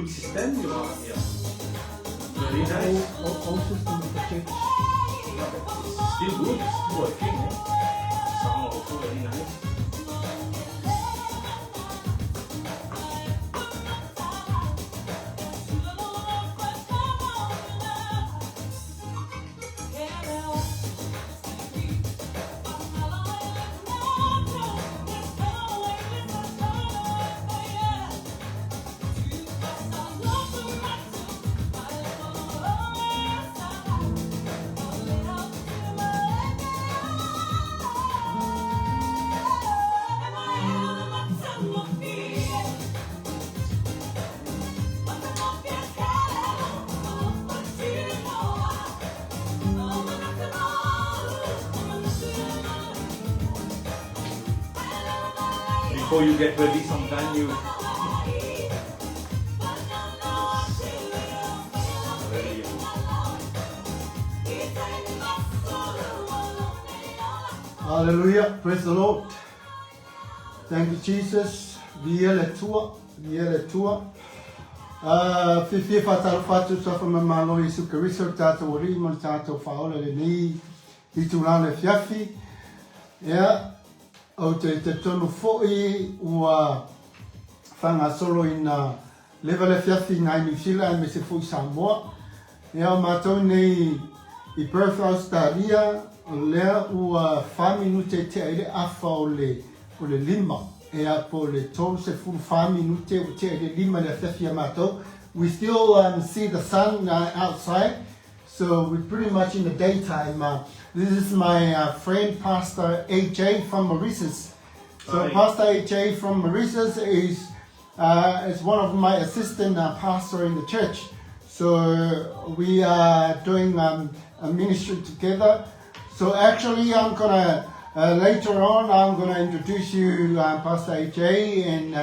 system you are, yeah. Very nice. Old, old, old system of the church. Yeah, but it's still good, it's still working. Eh? Sound also very nice. Before you get ready, sometime you ready. Hallelujah. Praise the Lord. Thank you, Jesus. Via le tua, via le tua. Fiafia faatalofa atu tuafa ma Malo Iesu Keriso le tatou Alii ma le tatou Faaola i lenei itula o le afiafi. Ia, ou te talitonu foi ua faagasolo ina leva le afiafi nai Niu Sila aemaise foi Samoa. Ia, o matou nei i Perth, Ausetalia, o lea ua fa minute e tea ai le afa o le o le 5, ea, po o le 34 minute ua tea i le 5 i le afiafi ia matou. We still see the sun outside, so we're pretty much in the daytime. This is my friend Pastor AJ from Mauritius. So Hi. Pastor AJ from Mauritius is is one of my assistant pastor in the church. So we are doing a ministry together. So actually, I'm gonna later on I'm gonna introduce you Pastor AJ, and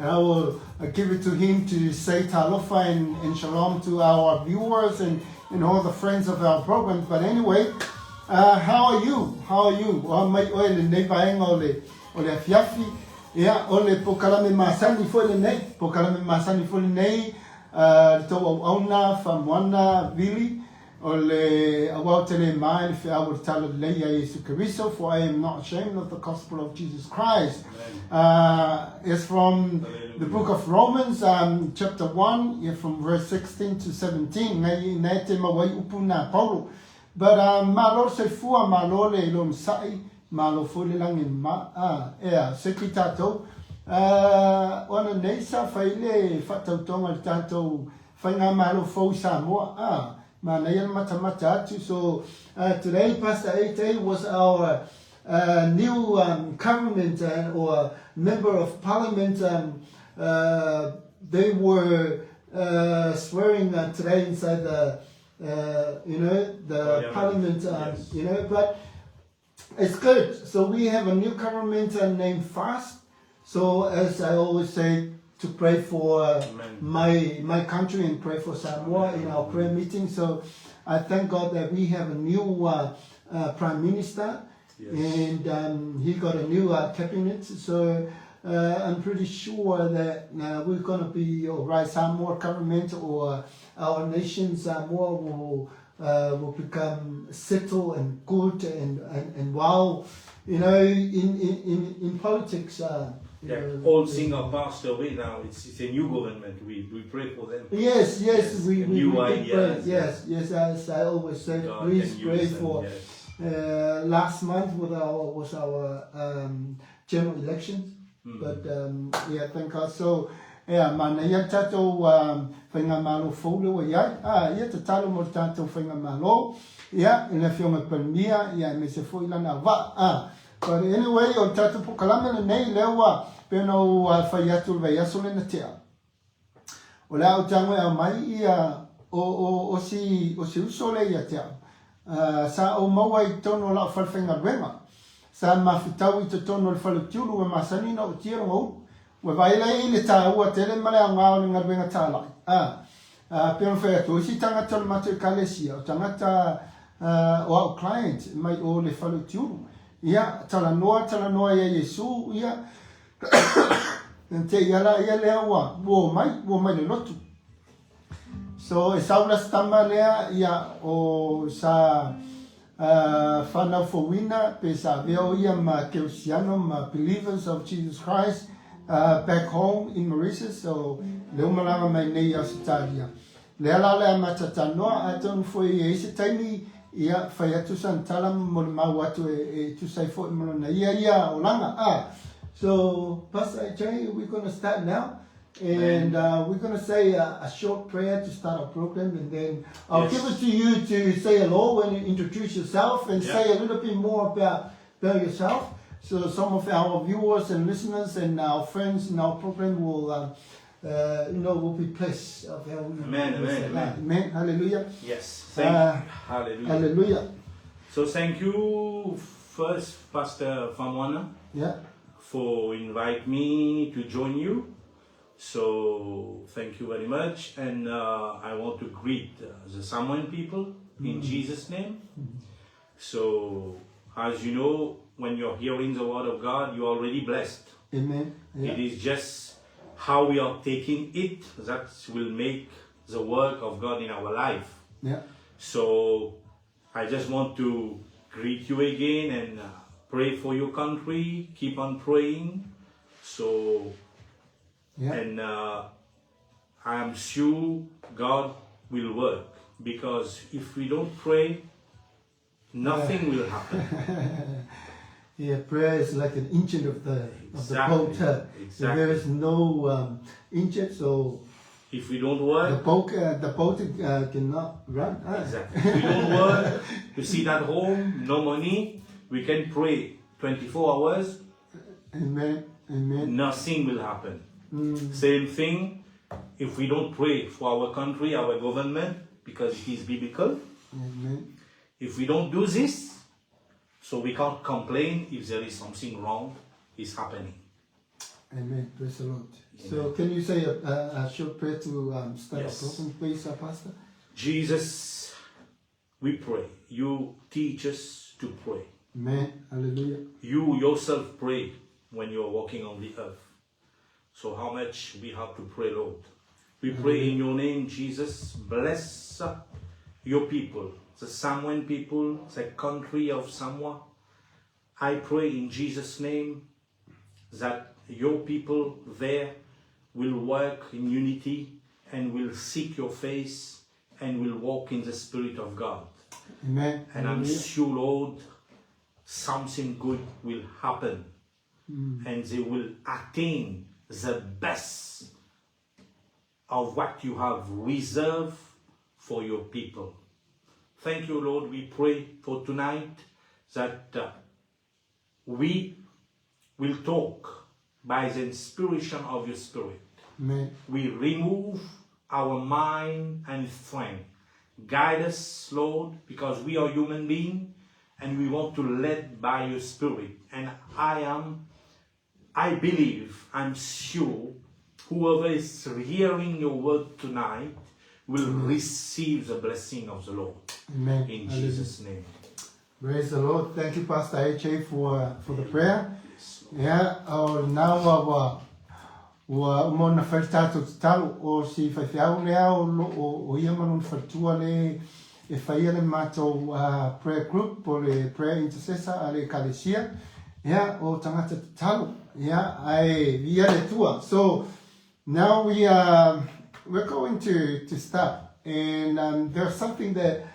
I will give it to him to say talofa and shalom to our viewers and all the friends of our program. But anyway, how are you? How are you? Oa mai oe i lenei vaega o le o le afiafi. Ia, o le polokalame masani foi lenei, polokalame masani foi lenei, le tou auauna, Famoana, Vili, o le aua ou te le ma i le feau o le Tala Lelei a Iesu Keriso, for I am not ashamed of the gospel of Jesus Christ. It's from the book of Romans, chapter 1, yeah, from verse 16 to 17. Ngai nei te mawai upu nā Paulo. But malo le soifua, malo le lonosa'i, malo foi le lagi ma, ah, ea, se ki tātou. O ana nei sa fai le whaatautonga le tātou whainga malo fou i Samoa. Ah, manaia le matamata atu. So today Pastor AJ was our new government or member of parliament. They were swearing today inside the the Parliament. parliament, but it's good. So we have a new government named Fast. So as I always say, to pray for Amen. my country and pray for Samoa in our prayer meeting. So I thank God that we have a new prime minister, and he got a new cabinet. So I'm pretty sure that we're going to be all right. Samoa government or our nation Samoa will become settled and good and well. In politics. You know, All things are passed away now. It's a new government. We pray for them. Yes, we New we did pray. ideas. Yes, as I always say, God please can pray use them. for. Last month was our general elections, but yeah, thank God. So yeah, manaia tatou whainga malo fou le ua iai. Ah, ia tatalo mo le tatou whainga malo. Ia, i le afioga Palemia, ia aemaise foi lana auvaa. Ah, but anyway, o le tatou polokalame lenei lea ua pei ona ou fai atu le vaiaso lena tea. O le a ou tago e aumai ia o si o si uso lea ia te au. Sa ou maua i totonu o lau fale faigaluega. Sa mafutau i totonu o le fale utiulu ua masani ona utia lona ulu. Ua vaai lea i le taua tele ma le aoga o le galuega tālai. Pei ona fai atu, o isi tagata o le matou ekalesia, o tagata o au client mai o le fale utiulu. Ia, talanoa, talanoa ia Iesu, ia, te i ala ia lea ua omai, ua omai le lotu. So e sau le si tama lea ia o sa fanau fouina pe sa avea o ia ma kerisiano ma believers of Jesus Christ back home in Mauritius. So lea ua malaga mai nei i Ausetalia. Lea la o le a mata talanoa, atonu foi e i ai se taimi ia fai atu sana tala ma molimau atu e tusa ai foi ma lona ia ia olaga. Ah, so Pastor AJ, we're gonna start now. And we're going to say a short prayer to start our program, and then I'll give it to you to say hello when you introduce yourself and say a little bit more about yourself. So some of our viewers and listeners and our friends in our program will, will be blessed of how we Amen, we amen, say amen. that. Amen. Hallelujah. Yes. Thank Hallelujah. Hallelujah. So thank you first, Pastor Famoana, for invite me to join you. So thank you very much, and I want to greet the Samoan people in Jesus' name. So as you know, when you're hearing the word of God, you're already blessed. Amen. It is just how we are taking it that will make the work of God in our life. So I just want to greet you again and pray for your country. Keep on praying. So, and I am sure God will work, because if we don't pray, nothing will happen. Yeah, prayer is like an engine of the boat. There is no engine, so if we don't work, the boat cannot run. Exactly. If we don't work, we sit at home, no money, we can pray 24 hours. Amen. Amen. Nothing will happen. Same thing, if we don't pray for our country, our government, because it is biblical. Amen. If we don't do this, so we can't complain if there is something wrong is happening. Amen. Praise the Lord. Amen. So can you say a short prayer to start Yes. our program, please, Pastor? Jesus, we pray. You teach us to pray. Amen. Hallelujah. You yourself pray when you are walking on the earth. So how much we have to pray, Lord. We pray in your name, Jesus. Bless your people, the Samoan people, the country of Samoa. I pray in Jesus' name that your people there will work in unity and will seek your face and will walk in the Spirit of God. Amen. And I'm Hallelujah. sure, Lord, something good will happen. And they will attain the best of what you have reserved for your people. Thank you, Lord. We pray for tonight that we will talk by the inspiration of your Spirit. Amen. We remove our mind and strength. Guide us, Lord, because we are human beings and we want to lead by your Spirit. And I believe, I'm sure, whoever is hearing your word tonight will receive the blessing of the Lord. Amen. In Hallelujah. Jesus' name. Praise the Lord. Thank you, Pastor AJ, for the prayer. Yes. Yeah, now ua uma ona fai le tatou tatalo o si faifeau lea o lo o ia ma lona faletua le e faia le matou prayer group po le prayer intercessor a le ekalesia ia o tagata tatalo ia ae viia le Atua. So now we're going to start, and there's something that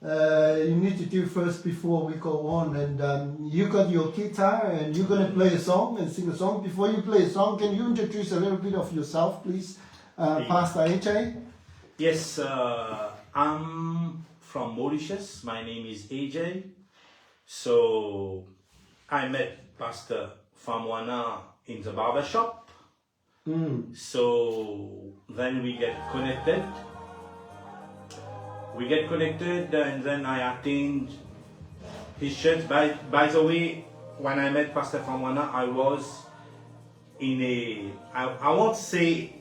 you need to do first before we go on. And you got your guitar and you're going to play a song and sing a song. Before you play a song, can you introduce a little bit of yourself, please, Pastor AJ? Yes, I'm from Mauritius. My name is AJ. So I met Pastor Famoana in the barber shop. So then we get connected. We get connected, and then I attend his church. By the way, when I met Pastor Famoana, I was in a, I won't say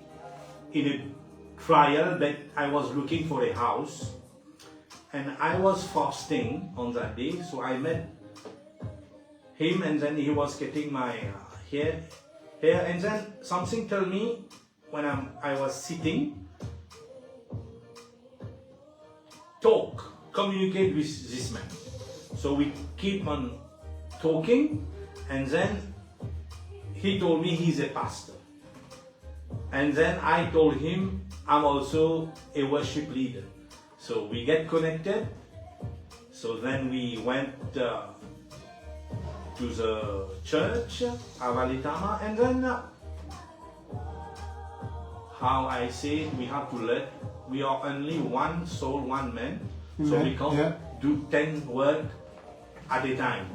in a trial, but I was looking for a house, and I was fasting on that day. So I met him, and then he was getting my hair, and then something told me when I was sitting, communicate with this man. So we keep on talking, and then he told me he's a pastor. And then I told him I'm also a worship leader. So we get connected. So then we went to the church, Valetama, and then how I say it, we have to let, we are only one soul, one man, so we can't do 10 work at a time.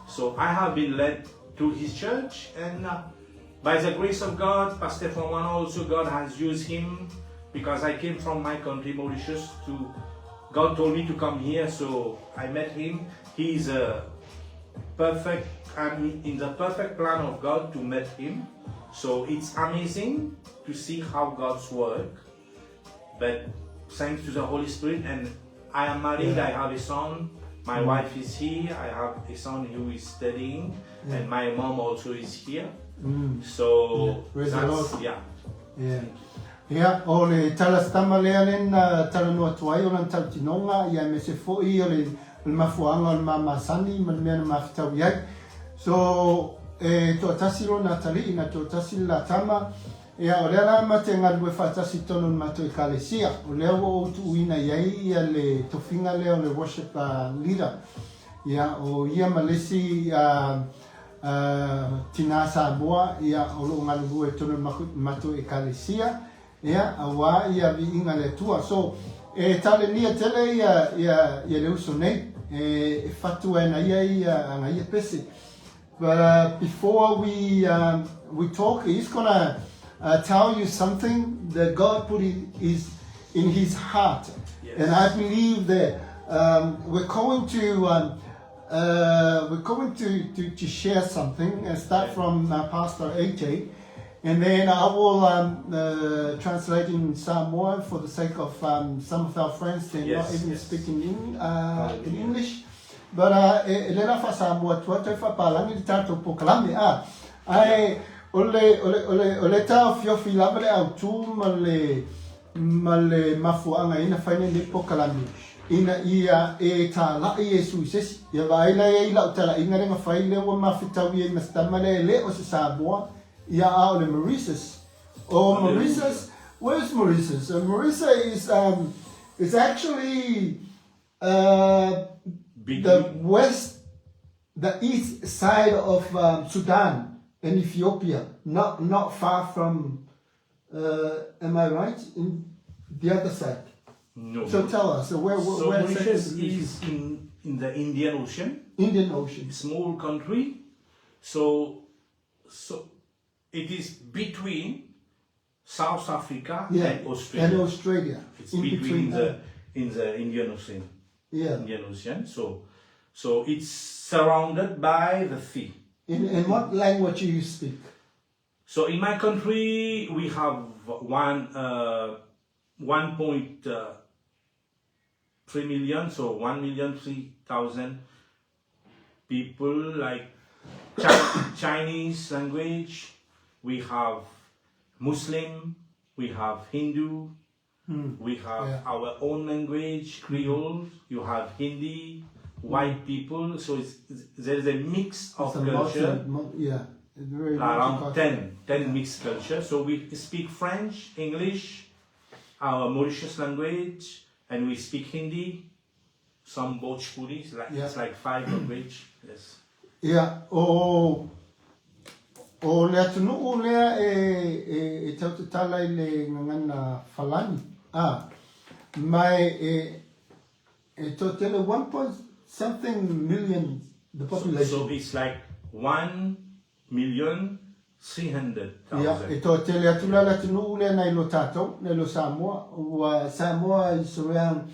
So I have been led to his church, and by the grace of God, Pastor Fuimaono also, God has used him, because I came from my country, Mauritius, to God told me to come here, so I met him. He's a perfect, I'm in the perfect plan of God to meet him. So it's amazing to see how God's work. But thanks to the Holy Spirit, and I am married, I have a son. My wife is here. I have a son who is studying, and my mom also is here. So Yeah. Praise the that's Lord. yeah. Yeah. Ia, o le tala a si tama lea lea na talanoa atu ai o lana tautinoga, ia aemaise foi o le o le mafuaaga o le ma masani ma le mea na mafetau i ai. So, e toatasi lona atalii, na toatasi le la tama, ia o lea la ma te galue faatasi i totonu o le matou ekalesia. O lea ua ou tuuina i ai ia le tofiga lea o le worship leader. Ia, o ia ma le isi Tina Samoa, ia, o lo o galulue i totonu o le matou ekalesia, ia, auā ia viiga le Atua. So, e talenia tele ia, ia, ia le uso nei, e, e fatu ai na ia ia aga ia pese. But before we, we talk, he's gonna tell you something that God put in his, in his heart. Yes. And I believe that we're going to we're going to, to, to share something and start from Pastor AJ. And then I will translate in Samoan for the sake of some of our friends, they're not even speaking in Hallelujah. English. But e, e le la faa-Samoa atu ai toe faapalagi le tatou polokalame. Ah, ae o le, o le, o le, o le taofiofi lava le autū ma le, ma le mafuaaga ai na fai lenei polokalame ina ia e talai Iesu i se isi. Ia vaai la i ai i lau talaiga lea na fai lea ua mafetaui ai ma se tama lea e le o se Samoa, ia a o le Mauritius. O Mauritius, where is Mauritius? Mauritius is, is actually the Between west, the east side of Sudan and Ethiopia, not not far from. Am I right? In the other side. No. So tell us, so where So where exactly Mauritius is Mauritius? is in the Indian Ocean, Indian Ocean. small country. So so it is between South Africa Yeah, and Australia. and Australia. It's in between, between the in the Indian Ocean. Yeah. Indian Ocean. So so it's surrounded by the sea. In what language do you speak? So in my country we have one 1.3 million, so 1,003,000 people like Chinese language. We have Muslim, we have Hindu, we have our own language, Creole, you have Hindi, white people. So there's a mix of It's a multi, culture, yeah, it's very around multicultural. 10 mixed culture. So we speak French, English, our Mauritius language, and we speak Hindi, some Bhojpuri, like, it's like 5 language. Yes. Ia, o, o le atunuu lea e, e, e tautatala i le gagana falani, a, ma e, e, e toatele one point something million the population. So it's like 1,300,000. Ia, e toatele atu la le atunuu lea nai lo tatou, nai lo Samoa, ua Samoa is around,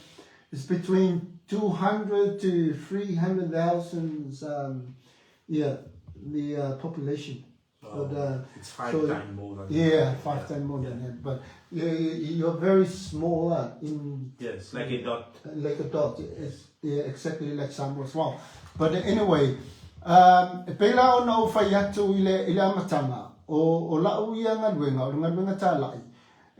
is between 200 to 300,000 yeah, the population. But, It's 5 so, times more than yeah, that. 5 times more than that. But you're very small in Yes, like a dot. Like a dot. It's, yeah, exactly like Samoa as well. But anyway, e pei la ona ou fai atu i le, i le amataga, o, o lau ia galuega, o le galuega talai,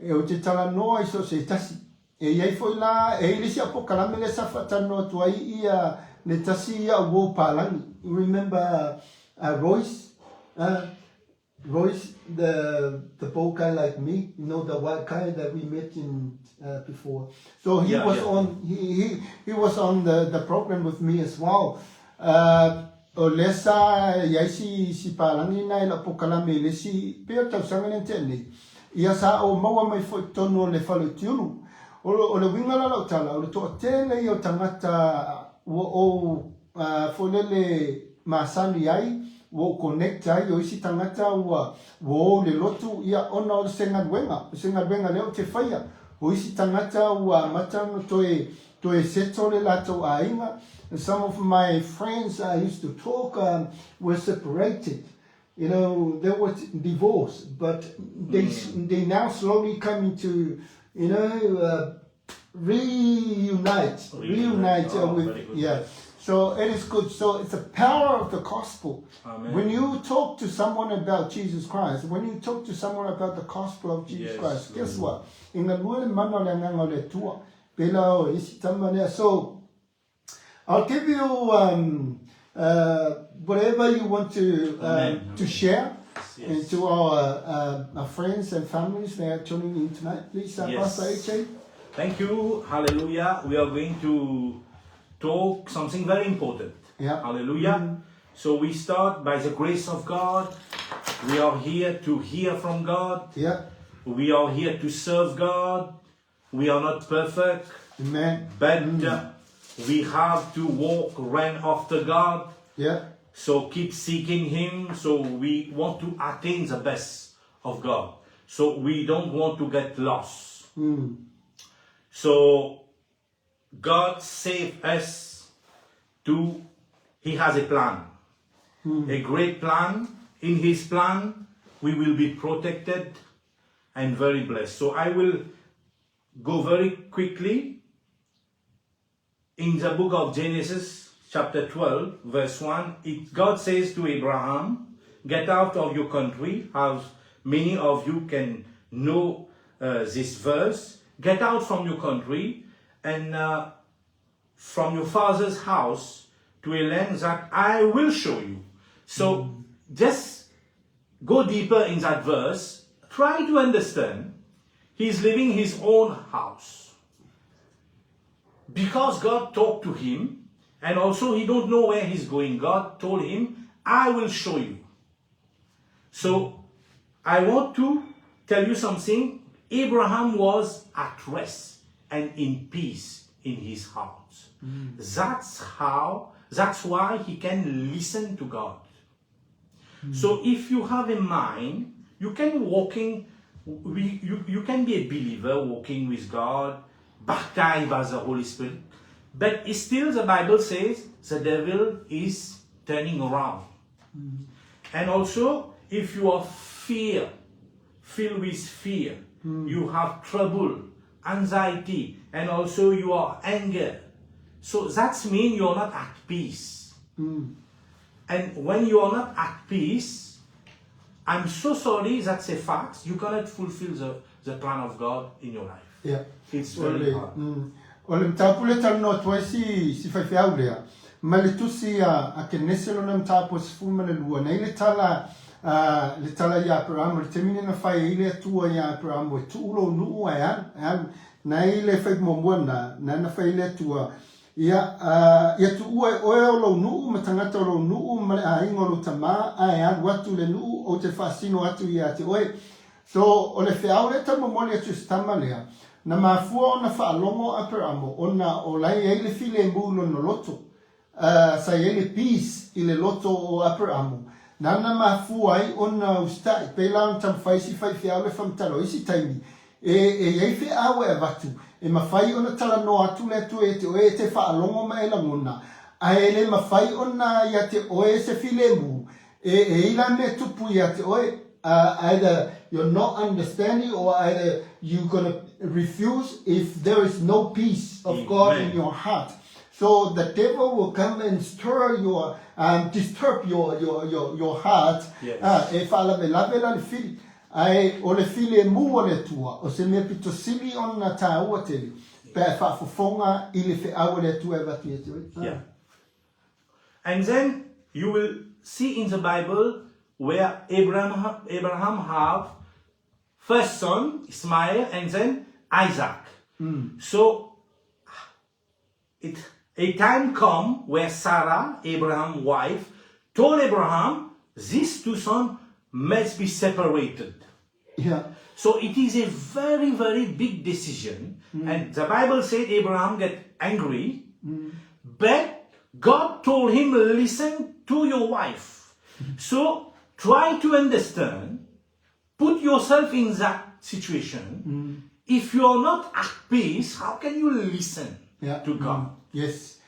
e ou te talanoa i so o se tasi. E i ai foi la, e i ai le isi au polokalame lea sa faatalanoa atu ai ia le tasi ia au uo palagi. You remember Royce? Royce, the bald guy like me, you know, the white guy that we met in before. So he was on he was on the program with me as well. O lea sa i ai si si palagi na i lau polokalame i le isi pei o le tausaga lea na tea nei. Ia sa ou maua mai foi i totonu o le fale o Tiulu. O o le uiga la o lau tala, o le toatele ia o tagata ua ou foi lele masani ai, ua ou connect ai, o isi tagata ua ua o i le lotu, ia ona o se galuega, o se galuega lea ou te faia. O isi tagata ua amata ona toe toe settle le latou aiga. Some of my friends I used to talk were separated. You know, there was divorce, but they they now slowly coming to, you know, reunite, reunite Oh, with, very good. yeah. So it is good. So it's the power of the gospel. Amen. When you talk to someone about Jesus Christ, when you talk to someone about the gospel of Jesus Christ, guess what? E galue le mana o le Agaga o le Atua. Pela o isi tama lea. So I'll give you whatever you want to Amen. to share and to our friends and families that are tuning in tonight. Please, Pastor AJ. Thank you. Hallelujah. We are going to talk something very important. Hallelujah. So we start by the grace of God. We are here to hear from God. We are here to serve God. We are not perfect. Amen. But we have to walk, run after God. So keep seeking Him. So we want to attain the best of God. So we don't want to get lost. So God saved us to, He has a plan. A great plan. In His plan, we will be protected and very blessed. So I will go very quickly in the book of Genesis, chapter 12, verse 1. God says to Abraham, get out of your country, as many of you can know this verse. Get out from your country and from your father's house to a land that I will show you. So just go deeper in that verse. Try to understand. He's leaving his own house. Because God talked to him, and also he don't know where he's going. God told him, I will show you. So I want to tell you something. Abraham was at rest and in peace in his heart. That's why he can listen to God. So if you have a mind, you can walking, we, you, you can be a believer walking with God, baptized by the Holy Spirit, but still the Bible says the devil is turning around. And also, if you are fear, filled with fear, you have trouble, anxiety, and also you are anger. So that means you are not at peace. And when you are not at peace, I'm so sorry, that's a fact. You cannot fulfill the plan of God in your life. It's O very le, hard. O le mataupu lea e talanoa atu ai si, si faifeau lea, ma le tusi a, a Kenese lona mataupu e 12, na i le tala, a, le tala iā Aperamo, i le taimi lea na fai ai le Atua iā Aperamo e tuu lou nuu ae alu, e alu. Na i le fai muamua na, na na fai ai le Atua, ia, a, ia tuua e oe o lou nuu ma tagata o lou nuu ma le aiga o lou tamā, ae alu atu i le nuu ou te faasino atu ia te oe. So, o le feau lea e taumomoli atu i se tama lea, na mafua ona faalogo Aperamo ona o la e i ai le filemu i lona loto. Uh, sa i ai le peace i le loto o Aperamo. Nana mafua ai ona usitai, pēlā ona taumafai isi faifeau le faamatala o isi taimi, e, e i ai feau e avatu, e mafai ona talanoa atu le Atua ia te oe e te faalogo ma e lagona, ae e le mafai ona ia te oe se filemu, E, e i la mea tupu ia te oe, either you're not understanding or either you're gonna refuse if there is no peace of God in your heart. So the devil will come and stir your, disturb your, your, your, your heart. E faalavelave la le fili. Ae o le filemu o le Atua, o se mea pito sili ona tāua tele, pe a e faafofoga i le feau a le Atua e avatu ia te oe. Yeah. And then you will see in the Bible where Abraham, Abraham have first son, Ismael, and then Isaac. So it, a time come where Sarah, Abraham's wife, told Abraham, these two sons must be separated. Yeah. So it is a very, very big decision. And the Bible said Abraham get angry, but God told him, listen to your wife. So try to understand, put yourself in that situation. If you are not at peace, how can you listen to God? Yes.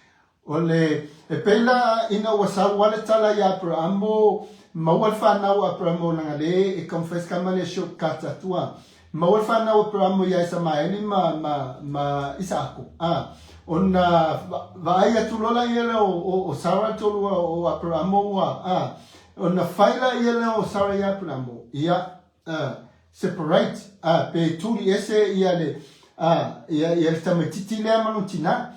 O le, e pei la ina ua sau a le tala ia Aperamo, maua le fanau a Aperamo leaga le e confess ka ma le shortcut atu a. Maua le fanau a Aperamo ia Isamaeli ma, ma, ma Isaako. A, ona vaai atu loa la ia lea o, o, o Sara le toalua o Aperamo ua, a, ona fai la ia lea o Sara ia Aperamo, ia, a, separate, a, pe tuli ese ia le, a, ia, ia le tamaititi lea ma lona tina.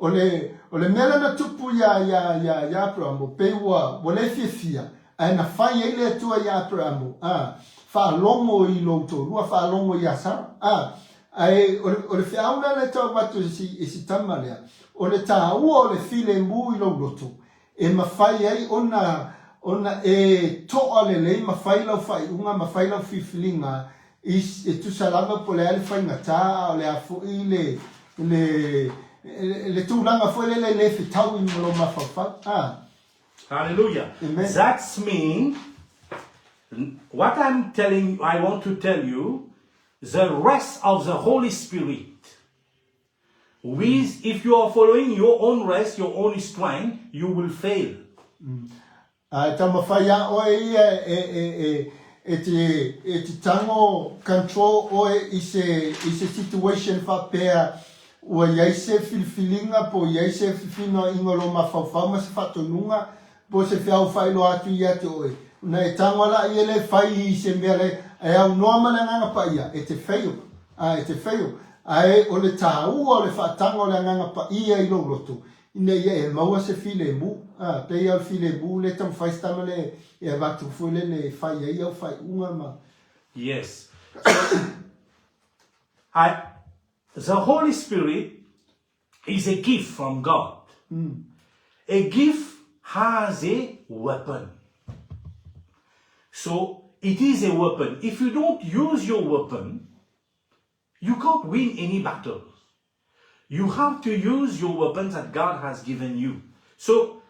O le, o le mea lea na tupu iā, iā, iā, iā Aperamo, pei ua, ua le fiafia, ae na fai ai le Atua iā Aperamo, ā, faalogo i lou toalua, faalogo iā Sara, ā, ae o le, o le feau lea e tau avatu e si, e si tama lea, o le tāua o le filemu i lou loto, e mafai ai ona, ona e toa lelei ma fai lau faaiuga ma fai lau filifiliga i, e tusa lava po o le a le faigata a o le a foi le, le, le tulaga foi lele e le fetaui ma lou mafaufau. A. Hallelujah. Amen. That's mean what I'm telling I want to tell you the rest of the Holy Spirit. With if you are following your own rest, your own strength, you will fail. A e taumafai a oe ia e, e, e, e te, e te tango control oe i se, i se situation faapea ua i ai se filifiliga po o i ai se fefinoaiga o lou mafaufau ma se faatonuga po o se feau faailoa atu ia te oe. Na e tango la ia le fai i se mea le e aunoa ma le Agaga Paia, e te fail, a e te fail. Ae o le tāua o le faataga o le Agaga Paia i lou loto, ina ia e maua se filemu, a, pei lava o le filemu le taumafai se tama le e avatu foi lele e fai ai au faaiuga ma. Yes. So, I, the Holy Spirit is a gift from God. A gift has a weapon. So it is a weapon. If you don't use your weapon, you can't win any battles. You have to use your weapons that God has given you. So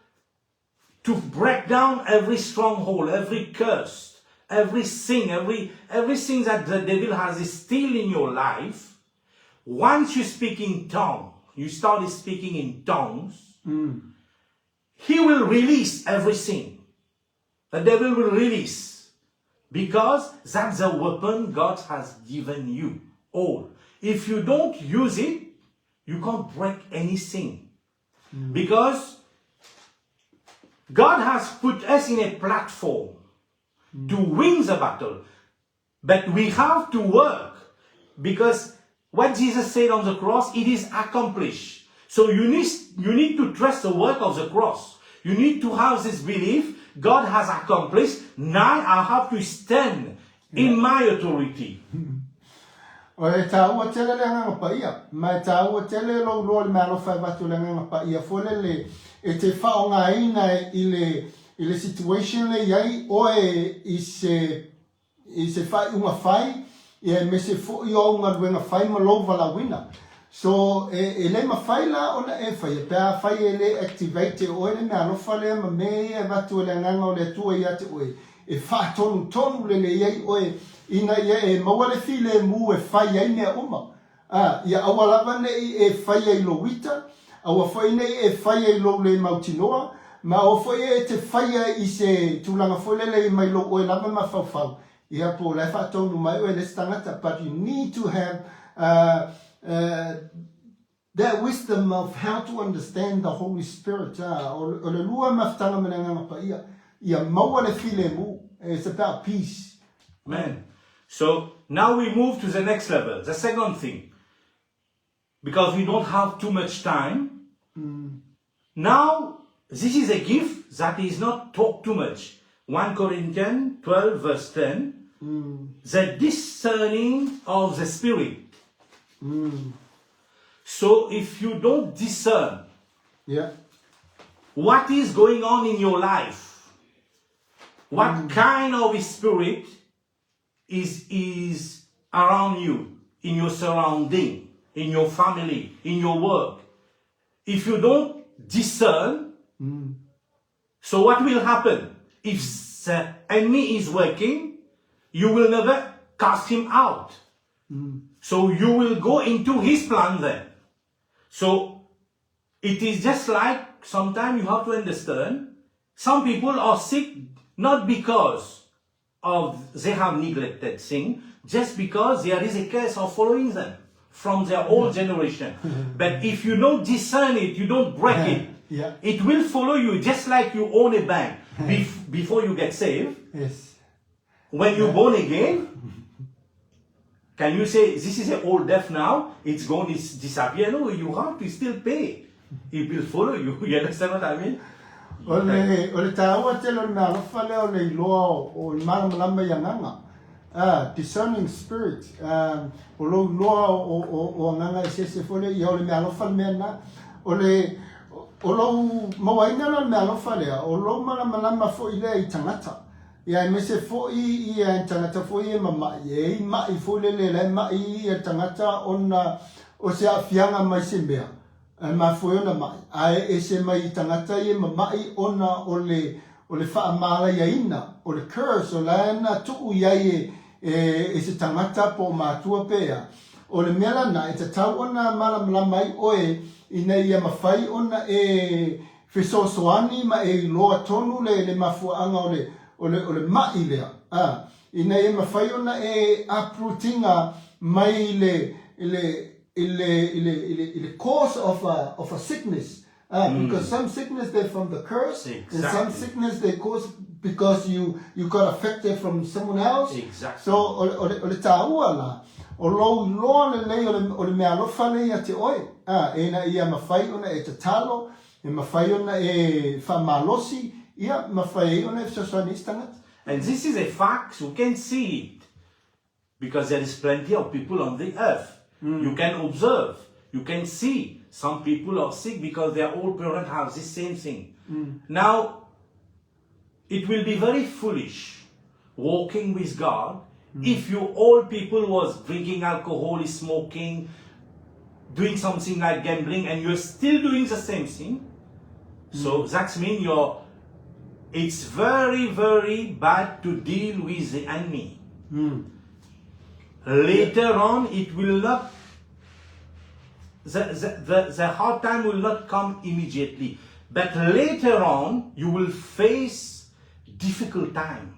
to break down every stronghold, every curse, every sin, every everything that the devil has still in your life, once you speak in tongue, you start speaking in tongues, he will release everything. The devil will release. Because that's the weapon God has given you all. If you don't use it, you can't break anything. Because God has put us in a platform to win the battle. But we have to work because what Jesus said on the cross, it is accomplished. So you need, you need to trust the work of the cross. You need to have this belief God has accomplished. Now I have to stand in my authority. O e tāua tele le Agaga Paia, ma e tāua tele lou loa le meaalofa e avatu e le Agaga Paia foi lele e te faaaogaina i le i le situation le i ai oe i se i se faaiuga fai ia aemaise foi o au galuega fai ma lou valaauina. So e e le mafai la ona e faia pe afai e le activate e oe le meaalofa lea ma mea ia e avatu e le Agaga o le Atua ia te oe e faatonutonu lelei ai oe ina ia e maua le filemu e fai ai mea uma. Ā, ia aua lava ne i e faia i lou ita, aua foi ne i e faia i lou le mautinoa, ma aua foi e te faia i se tulaga foi lele i mai lou oe lava mafaufau, ia po o la e faatonu mai oe le isi tagata, but you need to have uh, uh, that wisdom of how to understand the Holy Spirit, ā, o, o le lua mafutaga ma le Agaga Paia, ia maua le filemu, it's about peace. Amen. So now we move to the next level, the second thing. Because we don't have too much time. Now, this is a gift that is not talked too much. 1 Corinthians 12 verse 10, the discerning of the spirit. So if you don't discern what is going on in your life, what kind of spirit is around you, in your surrounding, in your family, in your work. If you don't discern, so what will happen? If the enemy is working, you will never cast him out. So you will go into his plan then. So it is just like sometimes you have to understand some people are sick not because of they have neglected sin, just because there is a curse of following them from their old generation. But if you don't discern it, you don't break it, it will follow you just like you own a bank before you get saved. When you're born again, can you say this is an old debt now? It's gone, it's disappear. No, you have to still pay. It will follow you. You understand what I mean? O le tāua tele o le mealofa lea o le iloa o le malamalama i agaga. Discerning spirit, o lou iloa o agaga eseese foi lea, ia o le mealofa le mea lena. O le o lou mauaina la o le mealofa lea, o lou malamalama foi lea i tagata. Ia aemaise foi ia tagata foi e mama'i, e i ma'i foi lele la e ma'i ia tagata ona o se aafiaga mai se mea. E mafua ai ona ma'i, ae ese mai i tagata ia mama'i ona o le faamalaiaina, o le curse, o la e na tuu i ai e se tagata po o matua pe a. O le mea lana e tatau ona malamalama ai oe ina ia mafai ona e fesoasoani ma e iloa tonu le mafuaaga o le ma'i lea. Ina ia mafai ona e uprootinga mai le cause of a sickness. Because some sickness they're from the curse, and some sickness they cause because you got affected from someone else. So o le tāua la, o lou iloa lelei o le mealofa lea ia te oe. E na ia mafai ona e tatalo, e mafai ona e faamalosi, ia mafai ai ona e fesoasoani i isi tagata. And this is a fact, you can see it. Because there is plenty of people on the earth. You can observe, you can see some people are sick because their old parents have this same thing. Now, it will be very foolish walking with God if you all people was drinking alcohol, smoking, doing something like gambling, and you're still doing the same thing. So that's mean you're it's very, very bad to deal with the enemy. Later on, it will not, the hard time will not come immediately. But later on, you will face difficult time.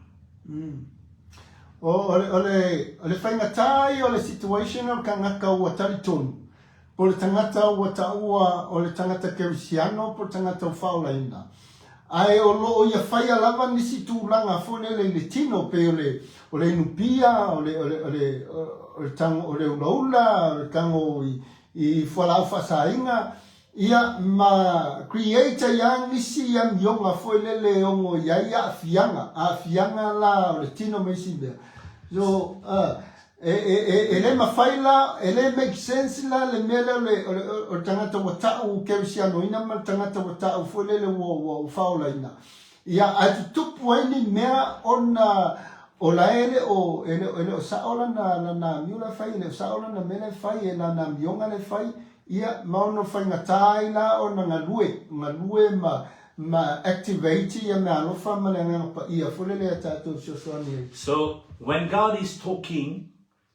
O le faigata ia o le situation o le tagata ua talitonu. Po le tagata ua taua o le tagata kerisiano po le tagata ua faaolaina. Ae o loo ia faia lava nisi tulaga foi lele i le tino pe o le inupia, o le tago, o le ulaula, o le tago i fualaau faasaina, ia ma create ai lava nisi amioga foi lele e ono i ai aafiaga, aafiaga la o le tino ma isi mea. So, e le mafai la, e le make sense la le mea lea o le tagata ua ta'u kerisianoina ma le tagata ua ta'u foi lele ua faaolaina. Ia, ae tutupu ai ni mea ona o la e le o sa'o lana amio la e fai, e le o sa'o lana mea la e fai, e lana amioga la e fai, ia ma ono faigata ai la ona galue ma activate ia mealofa ma le agaga paia foi lele ia tatou fesoasoani ai. So when God is talking,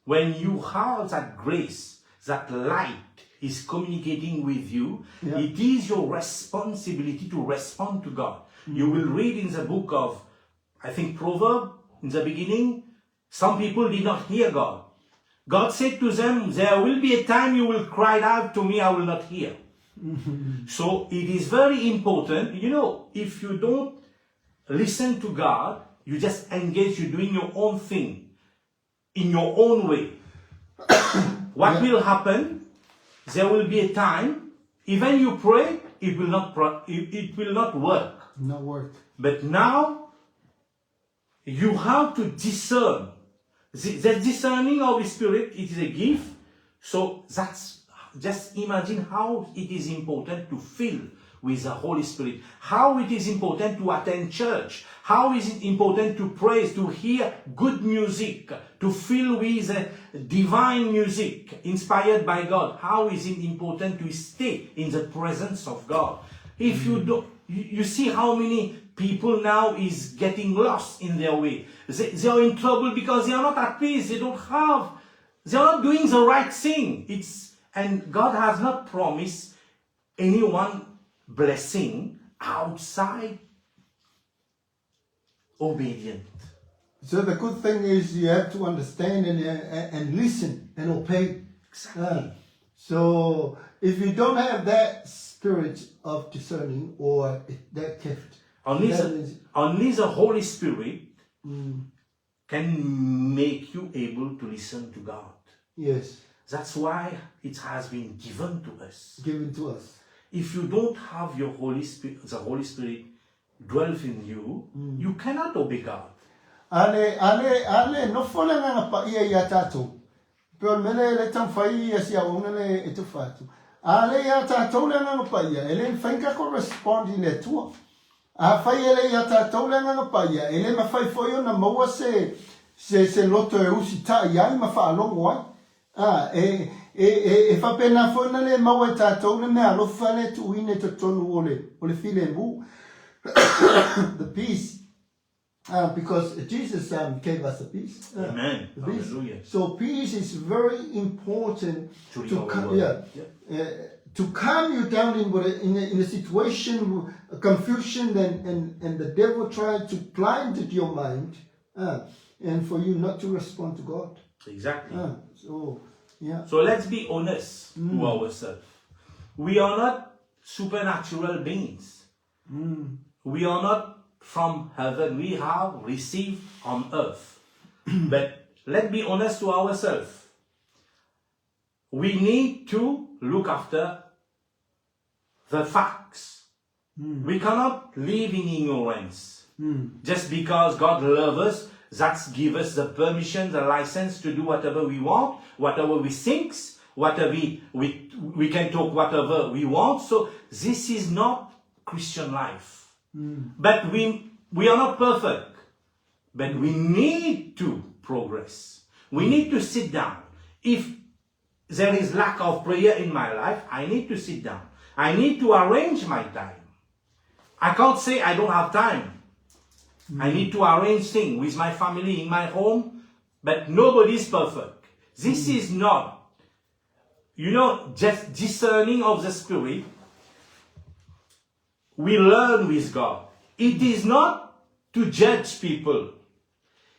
when you have that grace, that light is communicating with you, it is your responsibility to respond to God. You will read in the book of, I think, Proverb, in the beginning, some people did not hear God. God said to them, "There will be a time you will cry out to me, I will not hear." So it is very important, if you don't listen to God, you just engage, you're doing your own thing. in your own way, what will happen? There will be a time, even you pray, it will not it will not work. Not work. But now, you have to discern. The discerning of the Spirit, it is a gift. So that's just imagine how it is important to fill with the Holy Spirit. How it is important to attend church. How is it important to praise, to hear good music, to fill with divine music inspired by God. How is it important to stay in the presence of God? If you don't, you see how many people now is getting lost in their way. They are in trouble because they are not at peace. They don't have, they are not doing the right thing. And God has not promised anyone blessing outside obedient. So the good thing is you have to understand and listen and obey. Exactly. So if you don't have that spirit of discerning or that gift, that is- Only the Holy Spirit can make you able to listen to God. That's why it has been given to us. Given to us. If you don't have your Holy Spirit, the Holy Spirit dwells in you, you cannot obey God. Ale nofo le Agaga Paia ia tatou. Pe o le mele le taumafai ia si auauna le e tufa atu. A le ia tatou le Agaga Paia, e le mafai ona tatou respond i le Atua. Afai e le ia tatou le Agaga Paia, e le mafai foi ona maua se se se loto e usitai ai ma faalogo ai. A, e, e, e, e faapena foi ona le maua e tatou le meaalofa le tuuina i totonu o le, o le filemu. The peace. Because Jesus gave us the peace. Amen. The peace. Hallelujah. So peace is very important To to our world. To calm you down in a situation, confusion, and the devil tried to blind your mind, and for you not to respond to God. Exactly. So yeah. So let's be honest to ourselves. We are not supernatural beings. We are not from heaven. We have received on earth. But let's be honest to ourselves. We need to look after the facts. We cannot live in ignorance. Just because God loves us, that's give us the permission, the license to do whatever we want, whatever we think, whatever we can talk whatever we want. So this is not Christian life. But we are not perfect. But we need to progress. We need to sit down. If there is lack of prayer in my life, I need to sit down. I need to arrange my time. I can't say I don't have time. I need to arrange things with my family in my home, but nobody's perfect. This is not just discerning of the Spirit. We learn with God. It is not to judge people.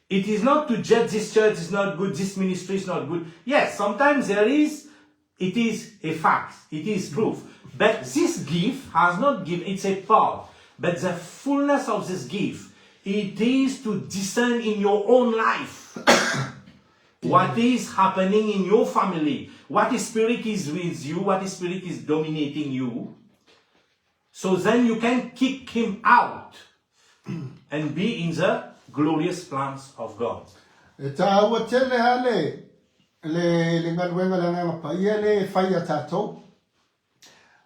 It is not to judge this church is not good, this ministry is not good. Yes, sometimes there is, it is a fact, it is proof. But this gift has not given, it's a part. But the fullness of this gift, it is to discern in your own life what is happening in your family, what spirit is with you, what spirit is dominating you. So then you can kick him out and be in the glorious plans of God. E tāua tele ha le galuega le Agaga Paia le e fai a tātou.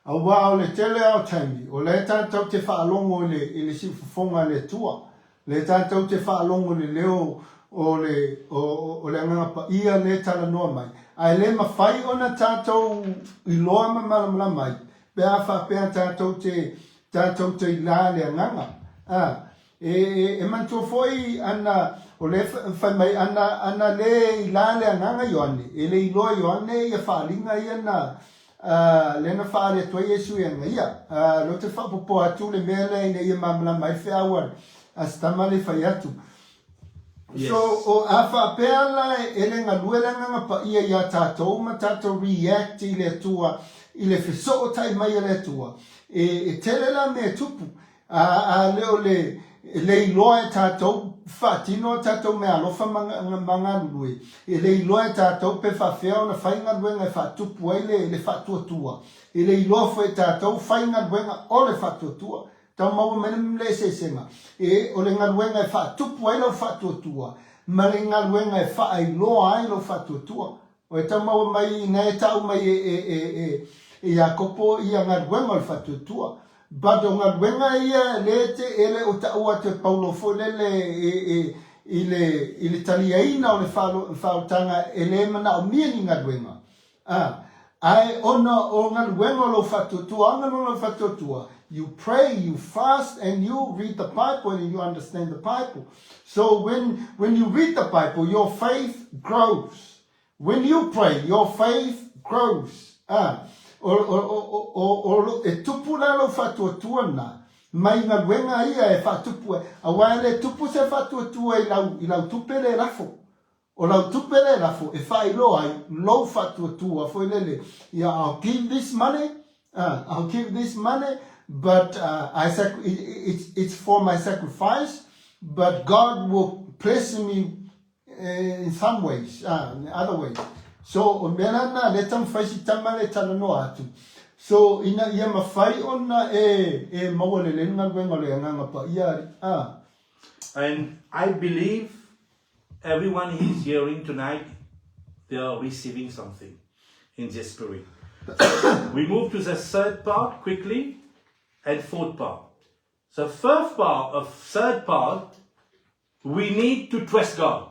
Auā o le tele ao taimi, o le tātou te whaalongo i le siufofoga le Atua. Le tātou te whaalongo le leo o le Agaga Paia le talanoa mai. Ae le mafai ona tātou i loa ma malamala mai, pe a whapea tātou te i la le Agaga. Ah, e manatua foi ana o le fai mai ana le i la le Agaga Ioane e le iloa Ioane ia faaliga ia na le na faale atu ai Iesu ia ia lo te faapopo atu le mea lea ina ia malamalama ai feau a si tama le fai atu. So, o a faapea la e le galue le Agaga Paia iā tatou ma tatou react i le Atua i le fesootai mai e le Atua e tele la mea tupu a le o le le iloa e tatou. faatino a tatou meaalofa ma ma galulue, e le iloa e tatou pe faafefea ona fai galuega e faatupu ai le le faatuatua. E le iloa foi e tatou fai galuega o le faatuatua. Tau maua mai le eseesega, e o le galuega e faatupu ai lau faatuatua ma le galuega e faailoa ai lou faatuatua. O e tau maua mai ina e tau mai e, e, e, e, e Iakopo ia galuega o le faatuatua. But o galuega ia le te e le o taua atu e Paulo foi lele e, e, i le, i le taliaina o le faaolataga e le manaomia ni galuega. A, ae ona o galuega o lou faatuatua, a galuega o lou faatuatua, you pray, you fast and you read the Bible and you understand the Bible. So when, when you read the Bible, your faith grows. When you pray, your faith grows. A, o, o, o, o, o, e tupu la lou faatuatua na, mai galuega ia e faatupu ai. Aua e le tupu se faatuatua i lau, i lau tupe le lafo. O lau tupe le lafo e faailoa ai lou faatuatua foi lele, ia I'll give this money, I'll give this money but I sac it's it's for my sacrifice but God will bless me in some ways, in other ways. So o mea la na le taumafai si tama le talanoa atu. So ina ia mafai ona e e maua lelei le galuega o le Agaga Paia. And I believe Everyone is hearing tonight, they are receiving something in their spirit. We move to the third part quickly and fourth part. The first part of third part, we need to trust God.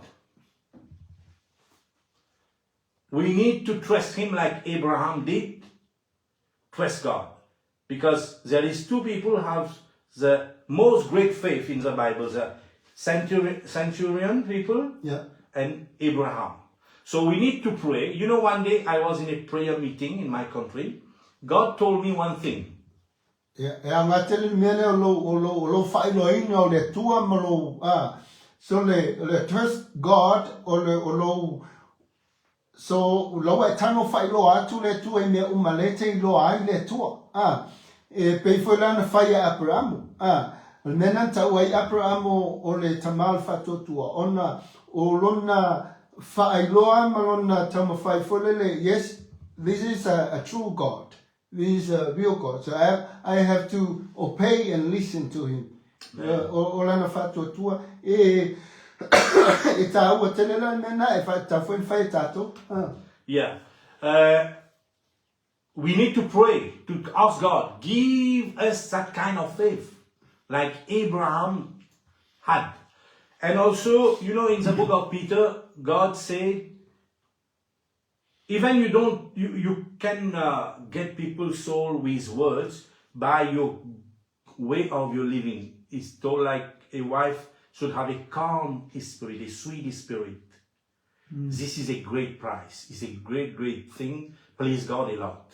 We need to trust him like Abraham did. Trust God. Because there is two people have the most great faith in the Bible, the centurion people and Abraham. So we need to pray. You know, one day I was in a prayer meeting in my country. God told me one thing. Ia, e aoga tele le mea lea o lou, o lou, o lou faailoaina o le Atua ma lou, a, so le, le trust God o le, o lou, so lau e tago faailoa atu le Atua i mea uma lea e te iloa ai le Atua, a, e pei foi la na fai e Aperamo, a, o le mea na taua ai Aperamo o le tama o le faatuatua, ona o lona faailoa ma lona taumafai foi lele, yes, this is a true God. This is a real God. So I have to obey and listen to him. O, o lana faatuatua e e tāua tele la mea nā e wha, whai e tātou. Yeah. We need to pray to ask God, give us that kind of faith like Abraham had. And also, you know, in the book of Peter, God said, even you don't, you can get people's soul with words by your way of your living. It's told like a wife should have a calm spirit, a sweet spirit. This is a great price. It's a great, great thing. Please God a lot.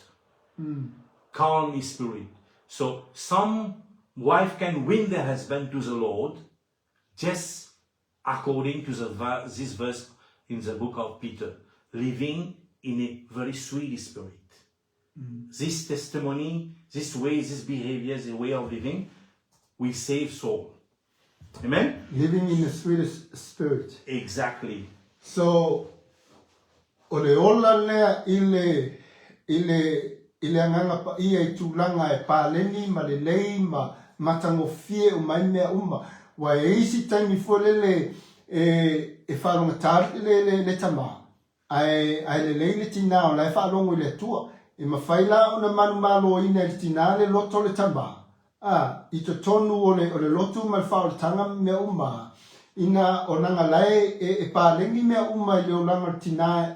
Calm spirit. So some wife can win their husband to the Lord just according to this verse in the book of Peter, living in a very sweet spirit. This testimony, this way, this behavior, the way of living, will save soul. Amen? Living in the sweetest spirit. Exactly. So, o le ola lea i le, i le, i le Agaga Paia i tulaga e paleni ma lelei ma matagofie uma ai mea uma. Ua e isi taimi foi lele e, e faalogata le, le, le tama, ae, ae lelei le tinā o la e faalogo i le Atua. E mafai la ona manumaloina e le tinā le loto o le tama, a, i totonu o le, o le lotu ma le faaolataga ma mea uma, ina o naga lae e, e paleni mea uma i le olaga o le tinā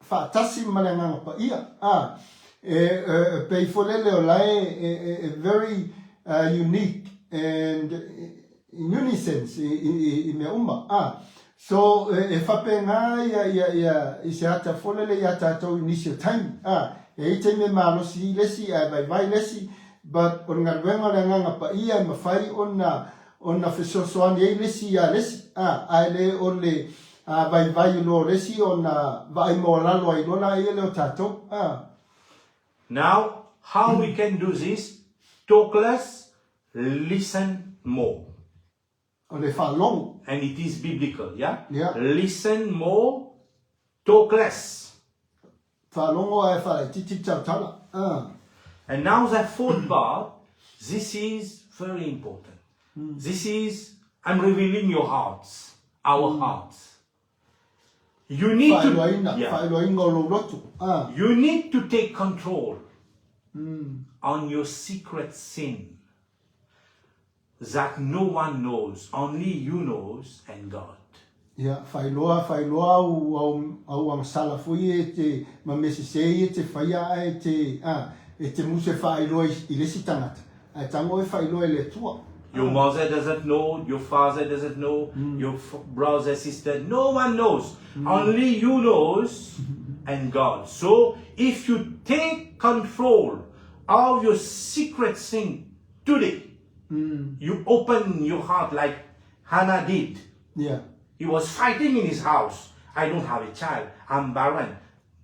faatasi ma le Agaga Paia, a, e, e, e pei foi lele o lae e, e, e very unique and in unison i, i, i mea uma, a. So, e, e faapena ia, ia, ia, i se ata foi lele iā tatou i nisi o taimi, a. E i ai taimi e malosi i le isi ae vaivai le isi, but o le galuega o le Agaga Paia e mafai ona, ona fesoasoani ai le isi iā le isi, a, ae le o le a, vaivai loa o le isi ona vaai maualalo ai loa laia lea o tatou, a. Now, how we can do this? Talk less, listen more. O le faalogo. And it is biblical, yeah? Yeah. Listen more, talk less. Faalogo ae faalaitiiti le tautala. Ah. And now the fourth part, this is very important. This is, I'm revealing your hearts, our hearts. You need to, Faailoaina, yeah. faailoaina o lou loto. Ah. You need to take control on your secret sin that no one knows, only you knows and God. Ia, faailoa, faailoa au, au, au agasala foi ia e te, ma mea sese ia e te faia ae e te, a, e te musu e faailoa i, i le isi tagata, ae tago e faailoa e le Atua. Your mother doesn't know, your father doesn't know, your brother, sister, no one knows. Only you knows and God. So if you take control of your secret sin today, you open your heart like Hannah did. Yeah. He was fighting in his house. I don't have a child. I'm barren.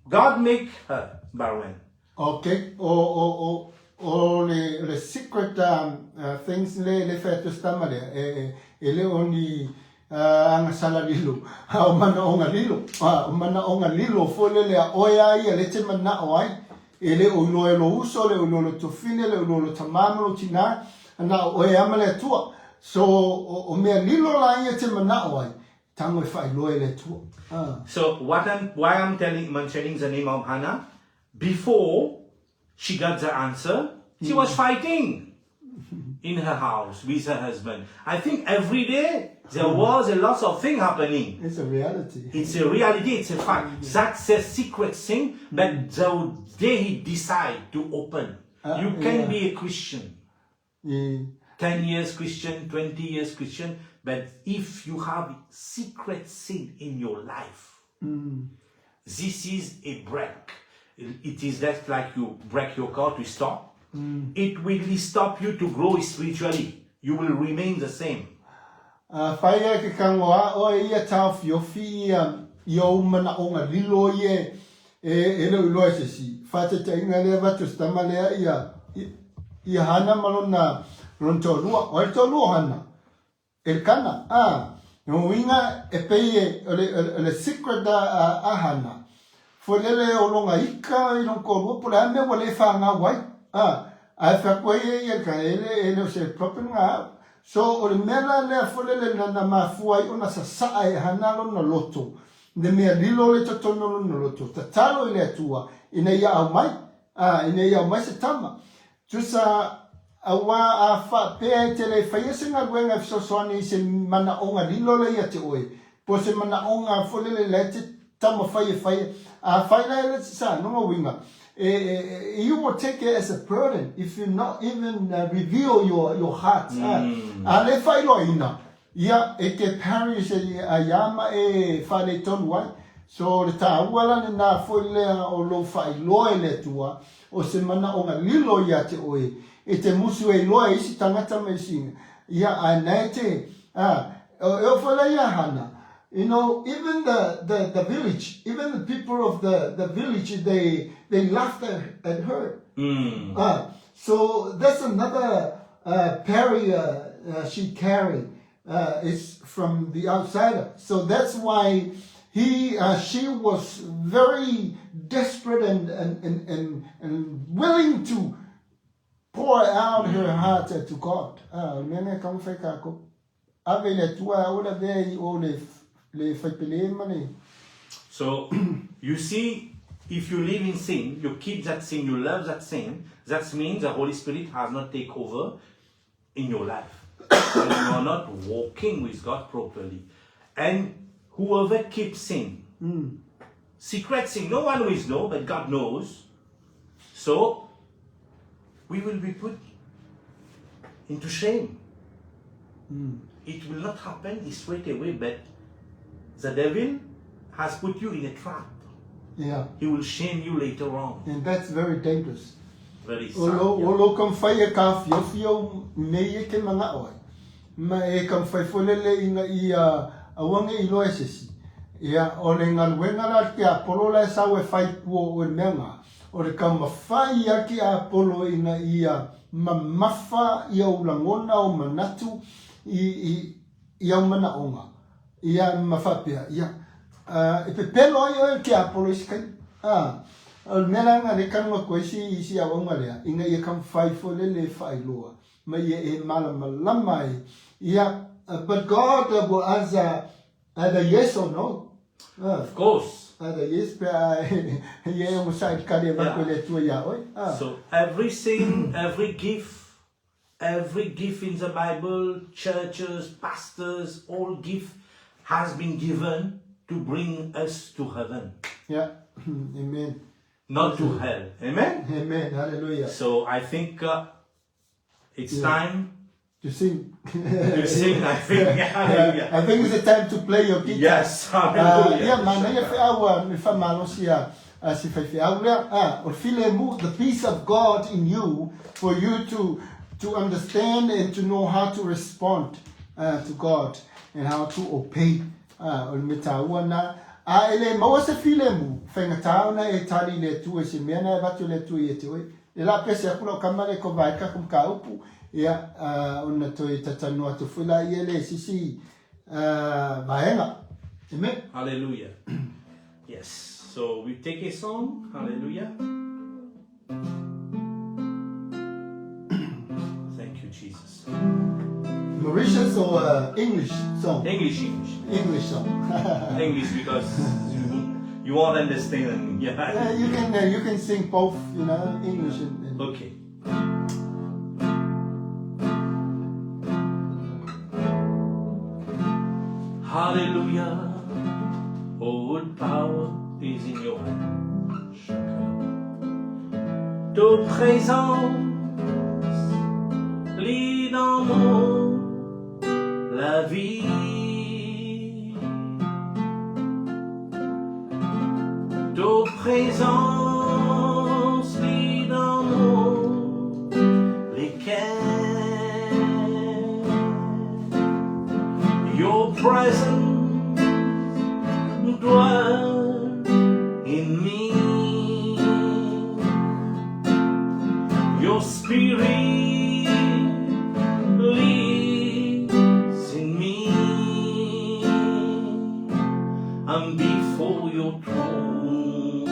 God make her barren. Okay. O, o, o, o le, le secret um, things le, le fai atu se tama lea, e, e, e le o ni uh, agasala lilo, a o manaoga lilo, a o manaoga lilo foi lele a oe a ia le te manao ai, e le o iloa e lou uso, le o iloa e lou tofine, le o iloa e lou tamā ma lou tinā, na o oe a ma le Atua. So, o, o mea lilo la ia te manao ai, tago e faailoa e le Atua. Ah. So what I'm why I'm telling mentioning the name of Hannah, before she got the answer, she was fighting in her house with her husband. I think every day there was a lot of thing happening. It's a reality. It's a reality, it's a fact. That's a secret thing, but the day he decide to open, you can be a Christian. 10 years Christian, 20 years Christian, but if you have secret sin in your life, this is a break. It is just like you break your car to stop. It will stop you to grow spiritually. You will remain the same. Afai e ke kago a oe ia taofiofi ia i ou manaʻoga lilo ia e e le o iloa e se isi, faataitaiga lea avatu e se tama lea ia ia Hana ma lona lona toalua. O ai le toalua o Hana? Elikana, a. Lona uiga e pei e o le o le secret a a Hana, foi lele o lona ika i lona toalua po o le a mea ua le fagau ai, a. Ae fai atu ai e ia Elikana, e le e le o se problem lena au. So, o le mea la lea foi lele na na mafua ai ona sasaa e Hana lona loto, le mea lilo le totonu o lona loto, tatalo i le Atua ina ia aumai, a, ina ia aumai se tama. Tusa, auā a faapea e te le faia se galuega e fesoasoani i se manaoga lilo lea ia te oe, po o se manaoga foi lele la e te taumafai e faia, afai la e le sa, lona uiga, e, e, you will take it as a burden if you not even reveal your, your heart. A le faailoaina, ia, e te perish e aiā ma e faaletonu ai. So, le tāua la lenā foi lea o lou faailoa e le Atua, o se manaoga lilo ia te oe, e te musu e iloa e isi tagata ma isi, ia, ae na e te, a, e oo foi la ia Hana, you know, even the, the, the village, even the people of the, the village, they, they laughed at, at her. So that's another barrier she carried. It's from the outsider. So that's why he, she was very desperate and, and, and, and, and willing to pour out her heart to God. O le mea lea e tatau ona fai kākou. Ave i le Atua aua le avea i o le, le faipele ma le. So, you see, if you live in sin, you keep that sin, you love that sin, that means the Holy Spirit has not taken over in your life. And you are not walking with God properly. And whoever keeps sin, secret sin, no one will know, but God knows. So, we will be put into shame. It will not happen straight away, but the devil has put you in a trap. He will shame you later on. And that's very dangerous. Very O sad. lou, Yeah. o lou taumafai e taofiofi au mea ia e te manao ai, ma e taumafai foi lele ina ia aua ne i iloa e se isi. Ia, o le galuega la a le tiapolo la e sau e fai i tua o oe i le mea na, o le taumafai a le tiapolo ina ia mamafa ia ou lagona, ou manatu i, i, i au manaʻoga, ia ma faapea, ia, e pepelo ai oe i le tiapolo i se taimi. A, o le mea la lena lea e talanoa atu ai si, si auauna lea, ina ia taumafai foi lele e faailoa ma ia e malamalama ai, ia, but God will answer either yes or no. Of course. Either yes pe a ia e onosai i le tali avatu e le Atua iā oe. So everything, every gift, every gift in the Bible, churches, pastors, all gift has been given to bring us to heaven. Yeah. Amen. Not to hell. Amen? Amen. Hallelujah. So I think it's time To sing. to sing, I think. Hallelujah. I think it's the time to play your guitar. Yes, hallelujah. Ia, manaia feau a me faamalosi a si faifeau lea. Ah, o le filemu, the peace of God in you, for you to to understand and to know how to respond to God and how to obey. Ah, o le mea taua lena. A e le maua se filemu, faigata ona e tali i le Atua i se mea na e avatu e le Atua ia te oe. E la pese aku lau kama le ko vae ka kum ka upu, ia, ona toe tatanoa atu foi la ia le sisi vaega. Amen. Hallelujah. Yes. So we take a song. Hallelujah. Thank you, Jesus. Mauritius or English song? English, English. English song. English because you won't understand. Yeah. Yeah, you can sing both, you know, English and Okay. Hallelujah. All power is in your hand. Ta présence lit dans mon la vie. Ta présence lit dans mon lesquels. Your presence dwell in me. Your spirit lives in me. I'm before your throne.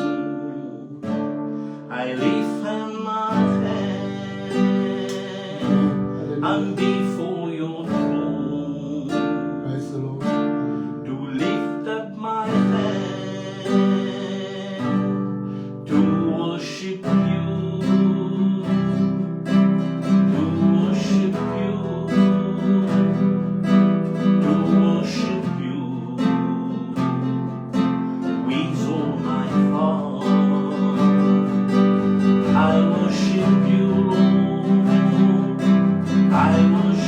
I lift up my hand. I'm before your throne. Praise the Lord. To lift up my hand to worship you, to worship you, to worship you with all my heart. I worship you, Lord. I worship.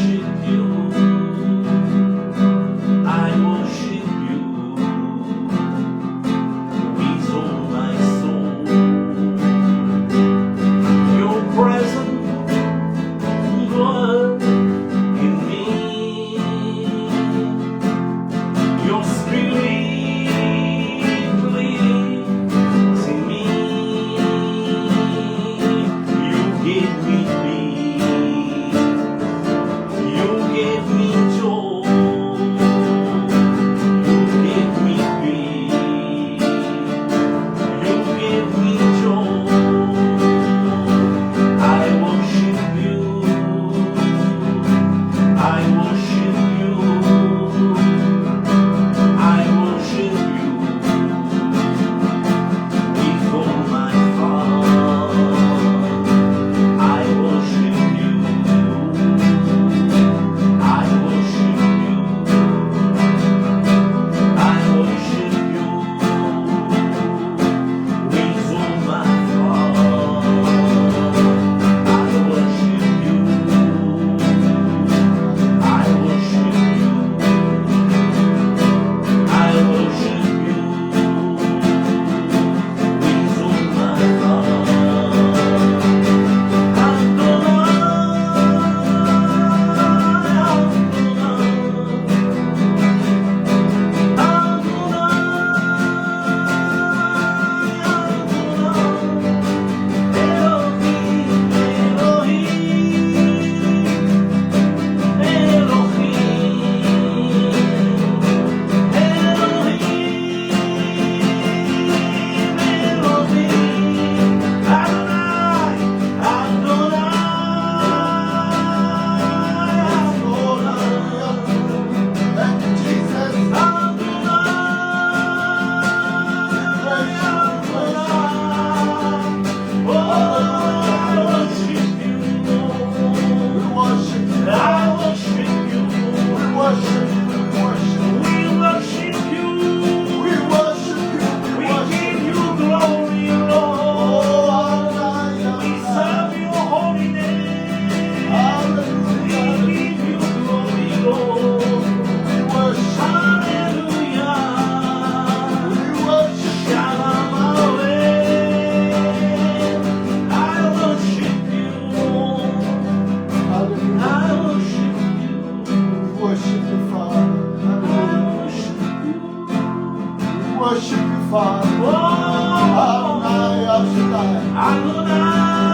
worship you, Father. Oh, Adonai, El Shaddai. Adonai.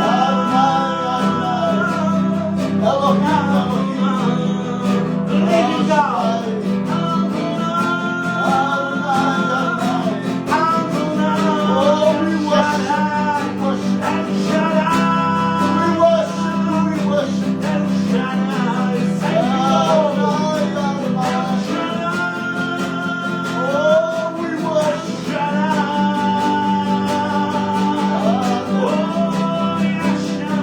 Adonai, Adonai. Elohim, Elohim. Living El God. Shaddai. Adonai. Adonai, Adonai. Adonai. Oh, we worship Shaddai. you, we worship El Shaddai. you, we worship you, we worship you. El Shaddai. Thank you, Lord. Adonai, El Adonai. Shaddai. Oh, we worship Shaddai. you. Oh, Yahshua.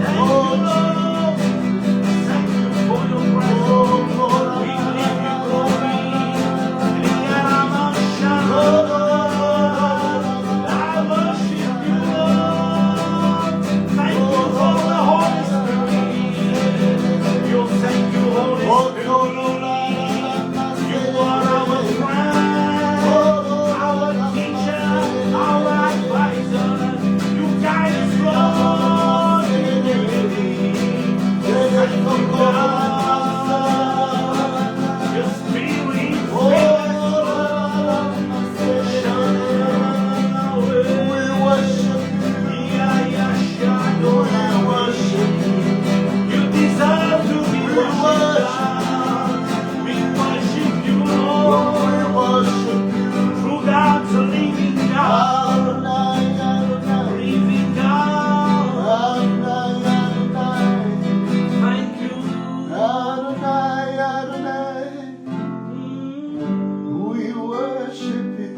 Thank you, Oh, Lord. Jesus. Thank you for your presence. Oh, Lord. We give you glory. I worship you, Lord. Thank you for the Holy Spirit. You thank you, Holy Spirit. You are our friend, our teacher, our advisor. You guide us, Lord, in everything. Thank you, God. Your spirit fills us, Lord. We worship you. We worship you. You deserve to be We worshipped. worship God. We worship you, Lord. We worship you. True God, the living God, Adonai, Adonai. living God. Adonai, Adonai. Thank you. Adonai, Adonai. We worship you.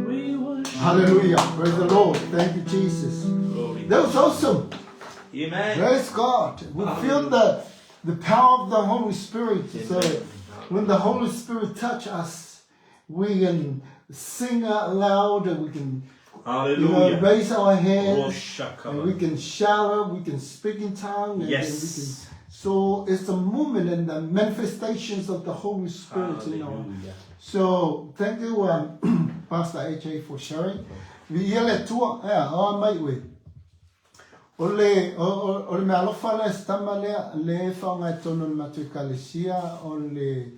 We worship. Hallelujah. Praise the Lord. Thank you, Jesus. Glory. That was awesome. Amen. Praise God. We feel the, the power of the Holy Spirit. So Amen. when the Holy Spirit touch us, we can sing out loud and we can you know, Hallelujah. raise our Oh, hands and we shaka. can shout, we can speak in tongues. And Yes. we can, so it's a movement and the manifestations of the Holy Spirit, you know. Hallelujah. So thank you, Pastor AJ, for sharing. Vi ia le tua, ea, o mai ue. O le, o, o, o le mea alofa le stama lea, le whaonga e tono le matu ekalesia, o le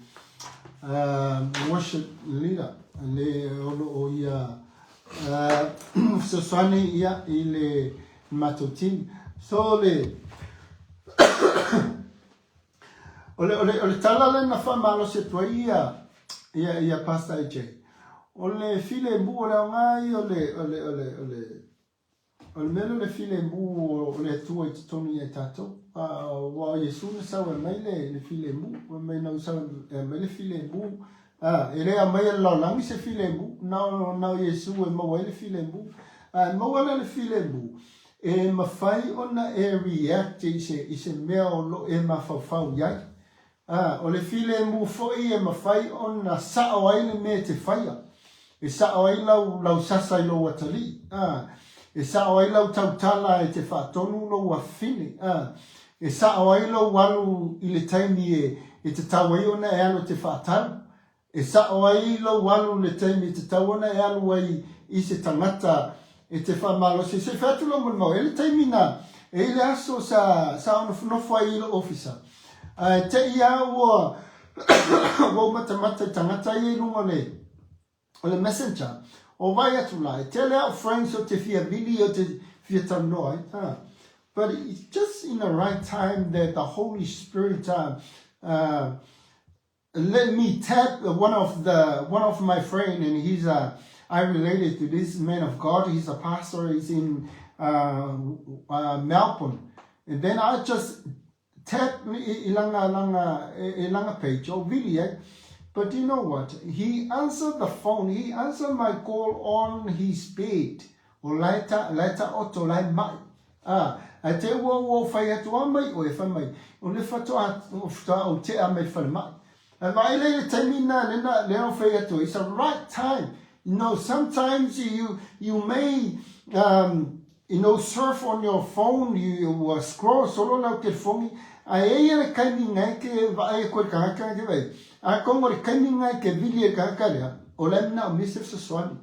worship leader, le olo o ia, fesoasoani ia i le matou team. So le, o le, o le, o le tala le na whaamalosi atu ai ia, ia, ia Pastor AJ. O le filemu o le aoga ia o le, o le, o le, o le, o le mea lea o le filemu o le Atua i totonu ia i tatou. Aua o Iesu na sau e aumai le, le filemu, fai mai na ou sau e aumai le filemu. E le aumaia e le lalolagi se filemu, na o, na o Iesu e maua ai le filemu. A e maua lea le filemu, e mafai ona e react i se, i se mea o lo o e mafaufau i ai. O le filemu foi e mafai ona sao ai le mea e te faia. E sao ai lau, lau sasa i lou atalii. E sao ai lau tautala e te faatonu lou afafine. E sao ai lou alu i le taimi e, e tatau ai ona e alu e te faatau. E sao ai lou alu i le taimi e tatau ona e alu ai i se tagata e te faamalosi. Se i fai atu lou molimau, e i ai le taimi na, e i ai le aso sa, sa ou nofonofo ai i lou ofisa, ae te i lava ua, ua ou matamata i tagata ia i luga o le, o le messenger, o vaai atu la, e tele au friends ou te fia vili, ou te fia talanoa ai, ha. But it's just in the right time that the Holy Spirit let me tap one of the one of my friend, and he's a I related to this man of God. He's a pastor. He's in Melbourne, and then I just tap i langa langa i langa page o vili eh. But you know what? He answered the phone. He answered my call on his bed. O lae ta lae taoto lae mai. A, ae te ua ua ou fai atu a mai oe, fai mai, o le whatoa, whatoa o te a mai whare mai. Ae vaai lea i le taimi na, le na, lea o fai atu, it's the right time. You know, sometimes you, you may, you know, surf on your phone, you scroll solo lau telephone, ae e ia le kaimi ngai ke vaai e koe le tagata ke vai. A kongo le kaimi ngai ke vili e le tagata lea, o le mea o mea se fesoasoani.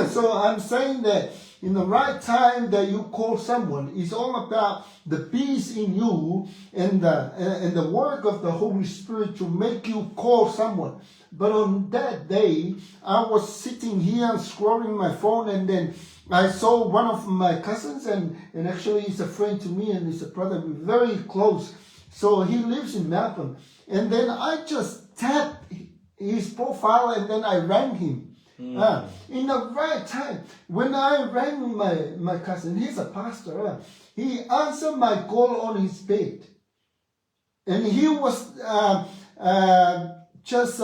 So I'm saying that In the right time that you call someone is all about the peace in you and the and the work of the Holy Spirit to make you call someone. But on that day, I was sitting here and scrolling my phone, and then I saw one of my cousins, and, and actually he's a friend to me and he's a brother. We're very close. So he lives in Melbourne. And then I just tapped his profile and then I rang him. In the right time, when I rang my, my cousin, he's a pastor, he answered my call on his bed. And he was just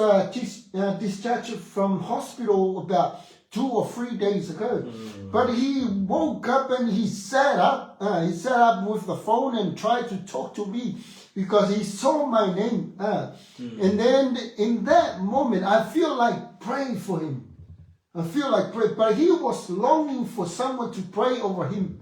discharged from hospital about 2 or 3 days ago. But he woke up and he sat up. He sat up with the phone and tried to talk to me because he saw my name. And then in that moment, I feel like praying for him. I feel like pray, but he was longing for someone to pray over him.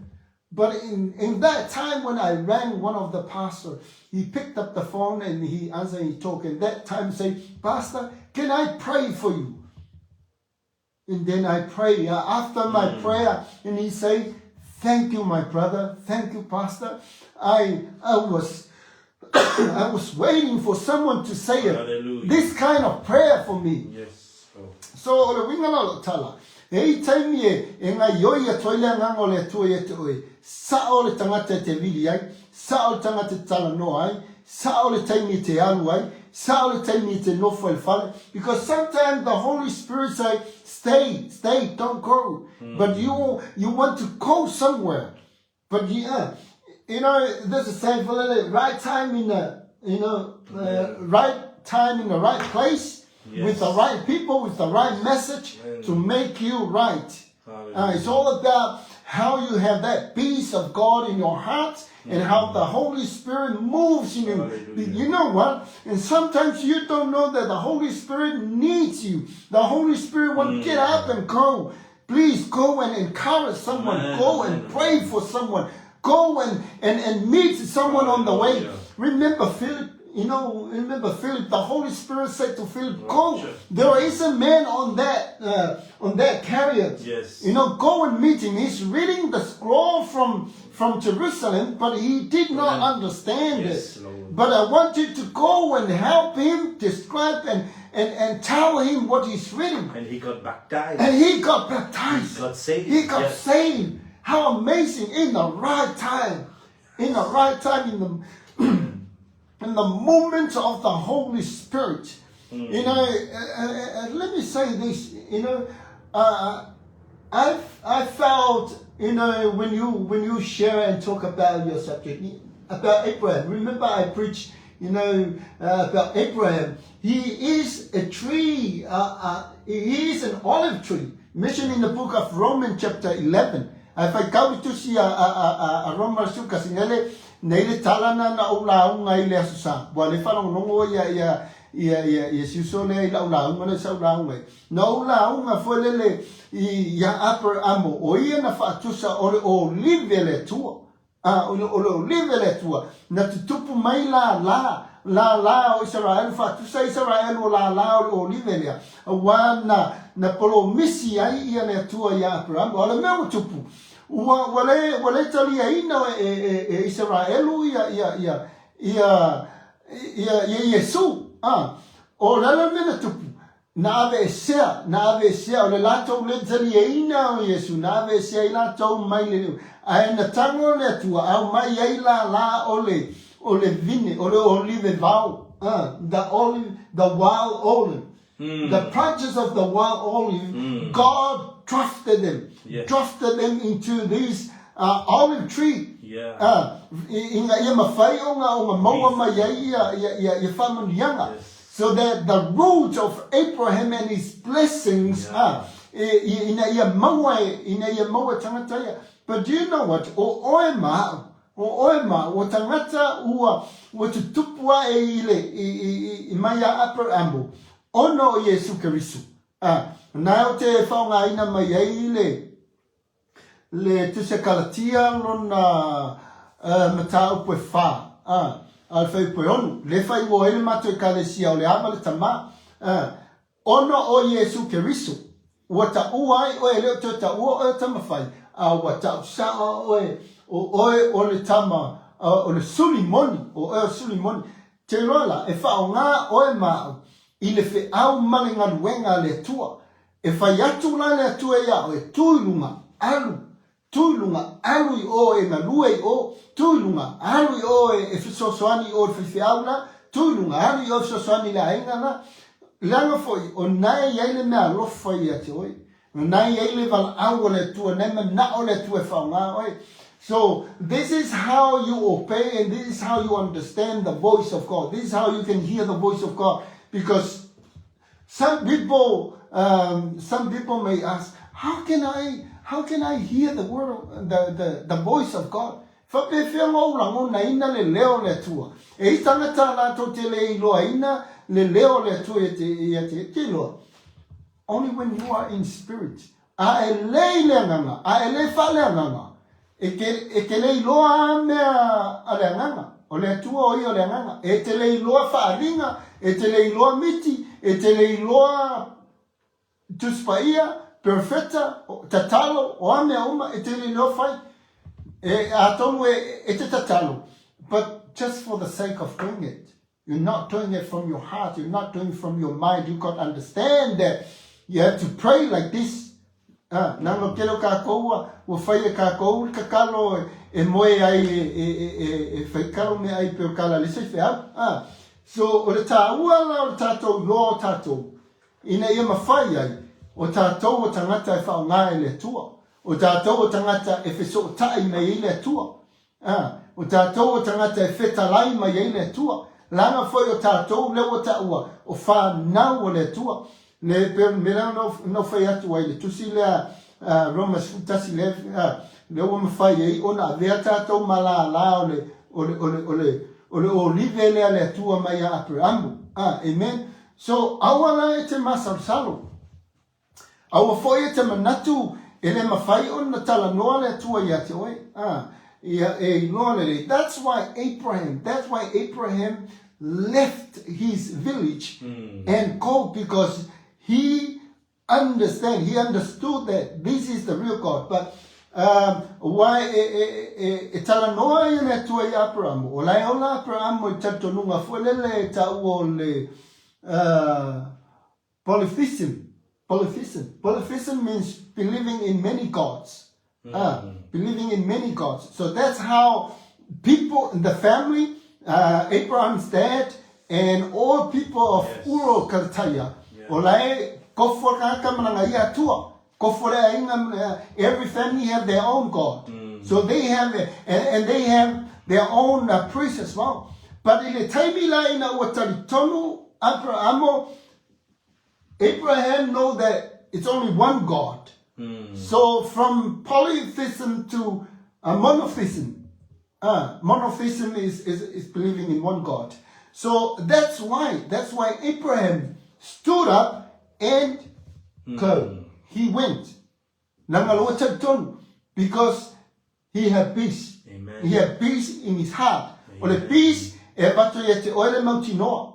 But in that time when I rang one of the pastor, he picked up the phone and he answered and he talked. And that time say, Pastor, can I pray for you? And then I pray. After my prayer, and he say, Thank you, my brother. Thank you, Pastor. I was waiting for someone to say it. Hallelujah. This kind of prayer for me. Yes, Lord. So o le uiga la o la'u tala, e i ai taimi e e gaoioi atu ai le Agaga o le Atua ia te oe, sa'o le tagata e te vili ai, sa'o le tagata e te talanoa ai, sa'o le taimi e te alu ai, sa'o le taimi e te nofo ai i le fale, because sometimes the Holy Spirit say, stay, stay, don't go, but you want to go somewhere. But yeah, there's a saying for the right time in the, right time in the right place with the right people, with the right message Amen. to make you right. Hallelujah. It's all about how you have that peace of God in your heart and how the Holy Spirit moves in you. Hallelujah. You know what? And sometimes you don't know that the Holy Spirit needs you. The Holy Spirit won't get up and go. Please go and encourage someone. Amen. Go and Amen. pray for someone. Go and meet someone on the way. Hallelujah. Remember Philip, remember Philip, the Holy Spirit said to Philip, go. Sure. There is a man on that chariot. Go and meet him. He's reading the scroll from Jerusalem, but he did not Amen. understand it. Lord. But I want you to go and help him describe and tell him what he's reading. And he got baptized. And he got baptized. He got saved. He got saved. How amazing. In the right time. In the right time, in the moment of the Holy Spirit. Let me say this, I felt, when you share and talk about your subject, about Abraham. Remember I preached, about Abraham. He is a tree, he is an olive tree, mentioned in the book of Romans chapter 11. Ae faitau i tusi a Roma su kasinele, nei le tala na o lauga i le aso sa. Ua le faalogologo ia siuso lea i la'u lauga le sa'u lauga ai. Na ou lauga foi lele i ia Aperamo, o ia na faatusa o le olive le Atua. A, o le olive le Atua. Na tutupu mai la la, la la o Israel, faatusa Israel o la la o le olive lea. Auā na polomisi ai ia le Atua ia Aperamo. O le mea ua tupu, ua le taliaina e Israelu ia Iesu. Ah, o le ala mea na tupu, na aveesea, na aveesea, o le latou le taliaina o Iesu, na aveesea ai latou mai le, ae na tago le Atua, aumai ai la o le vine, o le olive vao, ah, the olive, the wild olive. The branches of the wild olive, God drafted them, drafted them into this olive tree. Ah, ina ia mafai ona maua mai ai ia faamanuiaga. So that the root of Abraham and his blessings, ah, ina ia maua tagata ia. But do you know what? O oe ma a'u, o oe ma a'u, o tagata ua tutupu a'e i le i mai a Aperamo, ona o Iesu Keriso. Ah, na o te faaaogaina mai ai le tusi a Kalatia lona mataupu e 4, a le fuaiupu e 6, le faaigoa ai le matou ekalesia o le ava le tamā. Ona o Iesu Keriso, ua taʻua ai oe e le o toe taʻua oe o tamafai, a ua ta'u sa'o oe, o oe o le tama, o le suli moni, o oe o le suli moni. Te iloa la, e faaogā oe ma a'u i le feau ma le galuega a le Atua. E fai atu la le Atua iā oe, tu i luga, alu, tu i luga, alu i o e galue i o, tu i luga, alu i o e fesoasoani i o i le faifeau la, tu i luga, alu i o e fesoasoani i le aiga la. Leaga foi, o na e i ai le meaalofa ia te oe. Na e i ai le valaau o le Atua, na e mana'o le Atua e faaogā oe. So, this is how you obey and this is how you understand the voice of God. This is how you can hear the voice of God. Because some people, some people may ask, how can I, how can I hear the word, the voice of God? Faapefea ona ou lagonaina le leo o le Atua? E i ai tagata latou te le iloaina le leo o le Atua ia te, ia te, te iloa. Only when you are in spirit. A e le i le agaga, a e le faaleagaga, e te, e te le iloa a mea a le agaga. O le Atua o ia o le agaga. E te le iloa faaaliga, e te le iloa miti, e te le iloa Tusi Paia, perofeta, tatalo, o a mea uma, e te le iloa fai. E, atonu e, e te tatalo, but just for the sake of doing it. You're not doing it from your heart. You're not doing it from your mind. You got to understand that you have to pray like this. Ah, leaga o le tele o kākou ua, ua fai e kākou le tatalo e, e moe ai e, e, e, e, e fai kalo meaai pei o kala le isi faifeau. Ah, so o le tāua la o le tātou iloa o tātou, ina ia mafai ai o tātou o tagata e faaaoga e le Atua, o tātou o tagata e fesootai mai ai le Atua, Ā, o tātou o tagata e fetalai mai ai le Atua, leaga foi o tātou lea ua taua o whanau o le Atua. Le pe me lea na ou fai atu ai le tusi lea Roma 11 lea, lea ua mafai ai ona avea tātou ma lālā o le o le o le o le o le olive lea le Atua mai ia Aperamo. Amen. So, aua la e te masalosalo. Aua foi e te manatu e le mafai ona talanoa le Atua ia te oe. A, ia e iloa lelei. That's why Abraham, that's why Abraham left his village and go because he understand, he understood that this is the real God. But um, why e, e, e, e talanoa ai le Atua i Aperamo? O la e ola Aperamo i talitonuga foi lele e taua o le Polytheism, polytheism, polytheism means believing in many gods. Believing in many gods. So that's how people in the family, Abraham's dad, and all people of yes. Ur Chaldea, yeah. o la e kofo ka mana ia atua. Kofo le aiga, every family have their own god. So they have, and they have their own priest as well. But i le taimi la ina ua talitonu Aperahamo, Abraham know that it's only one God. So from polytheism to monotheism, monotheism is, is, is believing in one God. So that's why, that's why Abraham stood up and go. He went. Leaga ua talitonu because he had peace. Amen. He had peace in his heart. O le peace e avatu ia te oe le mautinoa.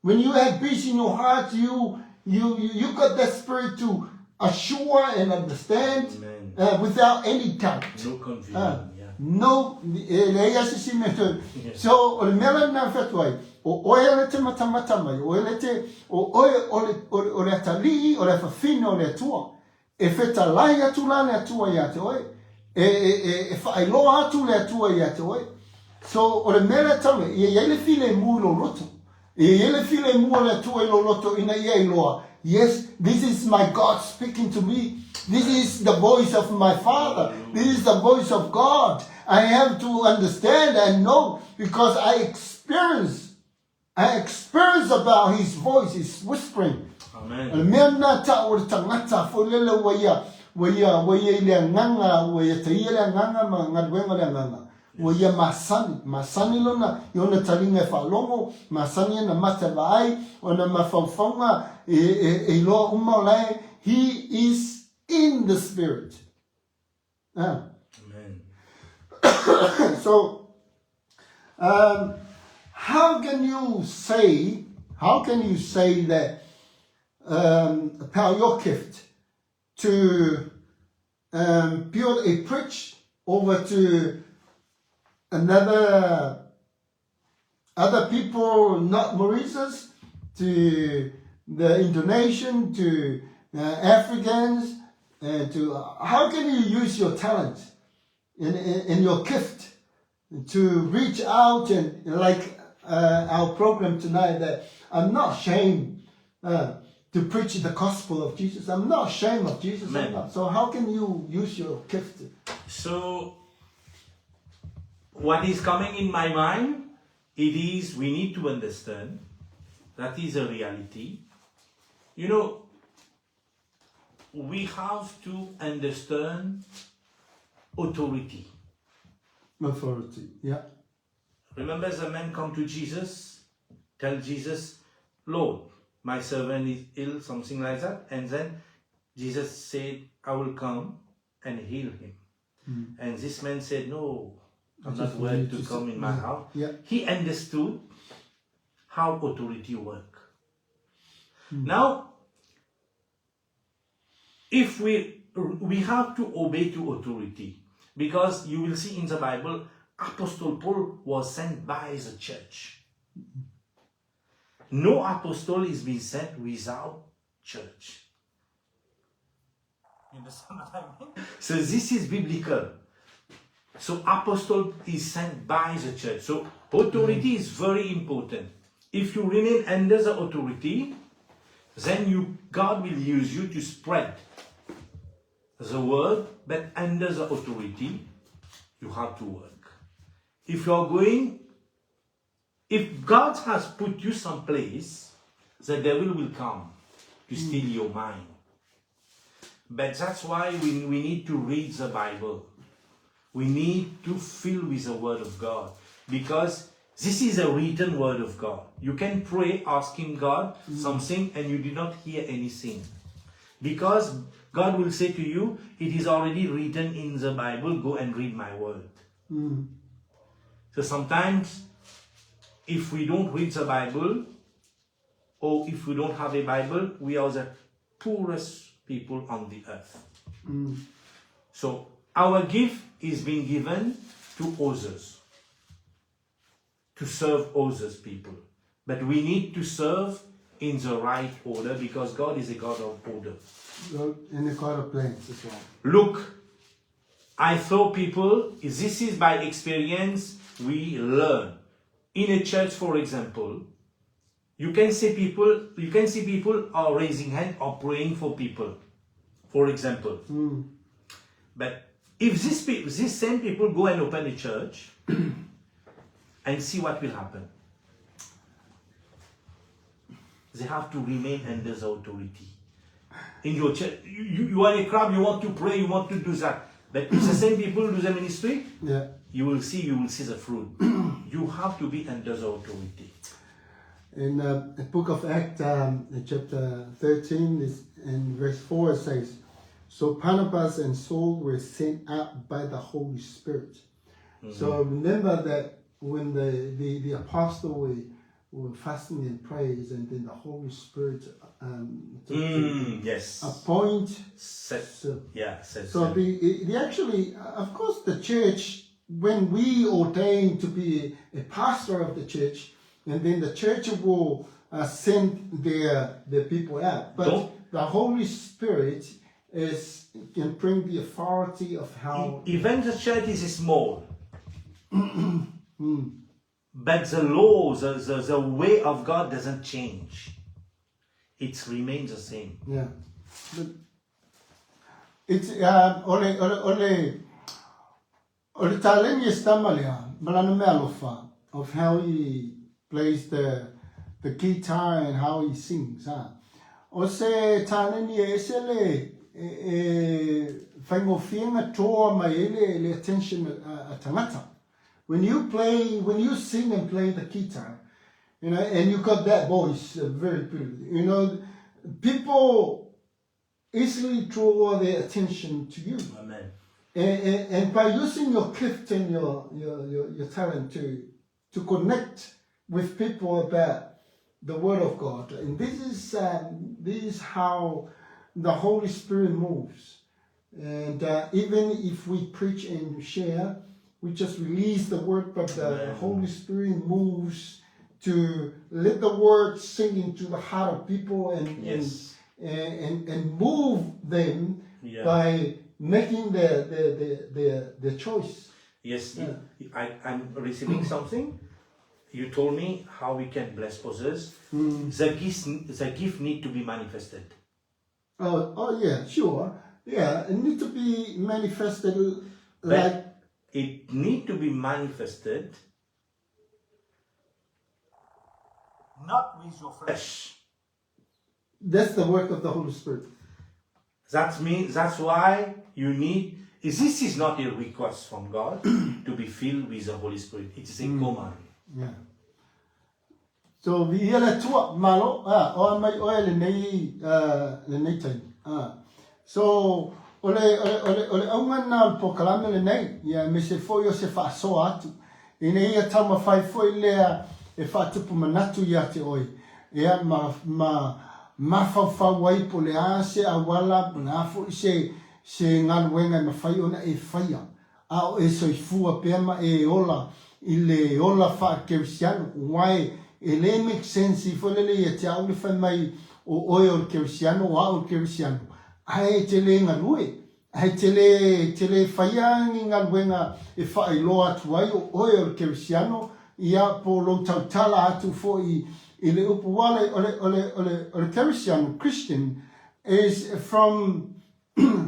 When you have peace in your heart, you, you, you, you got that spirit to assure and understand without any doubt. No confusion. Yeah. No, e leai a se isi mea toe. So, o le mea la lena e fai atu ai, o oe le te matamata mai, o oe le te, o oe o le, o le, o le atalii, o le afafine o le Atua. E fetalai atu la le Atua ia te oe. E, e, e, e faailoa atu le Atua ia te oe. So, o le mea lea tau nei, ia i ai le filemu i lou loto. Ia i ai le filemu o le Atua i lou loto ina ia iloa, yes, this is my God speaking to me. This is the voice of my Father. This is the voice of God. I have to understand and know because I experience I experience about his voice, his whispering. Amen. O le mea lena tau o le tagata foi lele ua ia, ua ia, ua ia i le agaga, ua ia taia le agaga ma galuega o le agaga. Ua ia masani, masani lona i ona taliga e faalogo, masani ana mata e vaai, ona mafaufauga e, e, e iloa uma o la e, he is in the spirit. Ah. Amen. So, how can you say, how can you say that about your gift to build a bridge over to another other people, not Mauritius, to the Indonesian, to Africans, and to how can you use your talent and your gift to reach out and like our program tonight, that I'm not ashamed to preach the gospel of Jesus. I'm not ashamed of Jesus. I'm Amen. not. So how can you use your gift? So, what is coming in my mind, it is we need to understand that is a reality. We have to understand authority. Authority, yeah. Remember the man come to Jesus, tell Jesus, Lord, my servant is ill, something like that. And then Jesus said, I will come and heal him. And this man said, no, I'm I not just worthy need to to come see- in my yeah, house. yeah. He understood how authority work. Now, if we have to obey to authority, because you will see in the Bible, Apostle Paul was sent by the church. No apostle is being sent without church. You understand what I mean? So this is biblical. So apostle is sent by the church. So authority is very important. If you remain under the authority, then God will use you to spread the word, but under the authority, you have to work. If you are going, if God has put you someplace, the devil will come to steal your mind. But that's why we need to read the Bible. We need to fill with the Word of God, because this is a written Word of God. You can pray asking God something and you did not hear anything. Because God will say to you, it is already written in the Bible, go and read my word. So sometimes, if we don't read the Bible, or if we don't have a Bible, we are the poorest people on the earth. So our gift is being given to others, to serve others people. But we need to serve in the right order, because God is a God of order. Well, and a God of plans as well. Look, I saw people, this is by experience we learn. In a church, for example, you can see people, you can see people are raising hand or praying for people, for example. But if this same people go and open a church and see what will happen, they have to remain under the authority. In your church, you are a crowd, you want to pray, you want to do that. But if the same people do the ministry, you will see the fruit. You have to be under the authority. In the book of Acts, chapter 13, is in verse 4, it says, So Barnabas and Saul were sent out by the Holy Spirit. So remember that when the apostle were fasting and praise, and then the Holy Spirit to appoint. Set. So, Yeah, set, so set. the, the actually, of course, the church, when we ordain to be a pastor of the church, and then the church will send their people out. But Don't the Holy Spirit is can bring the authority of how... Even the church is small, but the law, the way of God doesn't change. It remains the same. Yeah. But it's ole talent is tamalia, malana mealofa, of how he plays the guitar and how he sings. Huh? O se talent ye esele e whaingofienga toa mai ele le attention a tangata. When you play, when you sing and play the guitar, and you got that voice, very beautiful, people easily draw their attention to you. Amen. And by using your gift and your talent to connect with people about the Word of God, and this is how the Holy Spirit moves. And uh, even if we preach and share, we just release the word, but the Amen. Holy Spirit moves to let the word sink into the heart of people and yes. and, and, and move them yeah. by making the, the, the, the, the choice. Yes, yeah. I, I'm receiving something. You told me how we can bless others. Mm. The, gifts, the gift need to be manifested. Oh, oh yeah, sure. Yeah, it need to be manifested But like it need to be manifested not with your flesh. That's the work of the Holy Spirit. That's me. That's why you need. This is not a request from God to be filled with the Holy Spirit. It is a command. Yeah. So, viia le Atua, malo, ah, o a mai oe lenei, uh, lenei taimi. Ah. So, o le, o le, o le, o le auga lena o le polokalame lenei, ia, aemaise foi o se faasoa atu, ina ia taumafai foi lea e faatupu manatu ia te oe, ia, ma, ma mafaufau ai po o le a se auala, po o le a foi se, se galuega e mafai ona e faia. a o e soifua pea ma e ola i le ola faa-Kerisiano, wai e le make sense foi lele ia te au le fai mai o oe o le Kerisiano o a'u o le Kerisiano, ae e te le galue, ae e te le, te le faia ni galuega e faailoa atu ai o oe o le Kerisiano, ia po o lou tautala atu foi i le upu, ua le, o le, o le, o le, o le Kerisiano, Christian, is from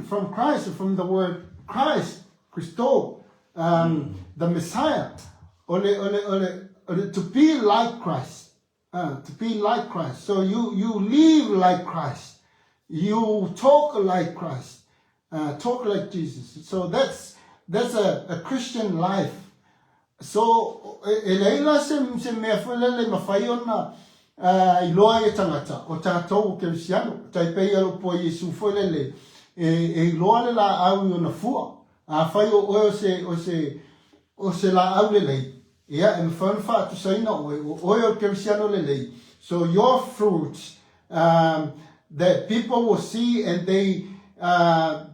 from Christ, from the word Christ, Christo, um, the Messiah. Ole, ole, ole, ole, to be like Christ. Uh, to be like Christ. So you, you live like Christ. You talk like Christ. Uh, talk like Jesus. So that's, that's a, a Christian life. So, e leai la se, se mea foi lele e mafai ona uh, iloa ai e tagata, o tatou o Kerisiano, tai pei a le upu a Iesu foi lele, e, e iloa le laau i ona fua. Afai o oe o se, o se, o se laau lelei, ia, e mafai ona faatusaina oe, o oe o le Kerisiano lelei. So your fruits um, that people will see and they, uh,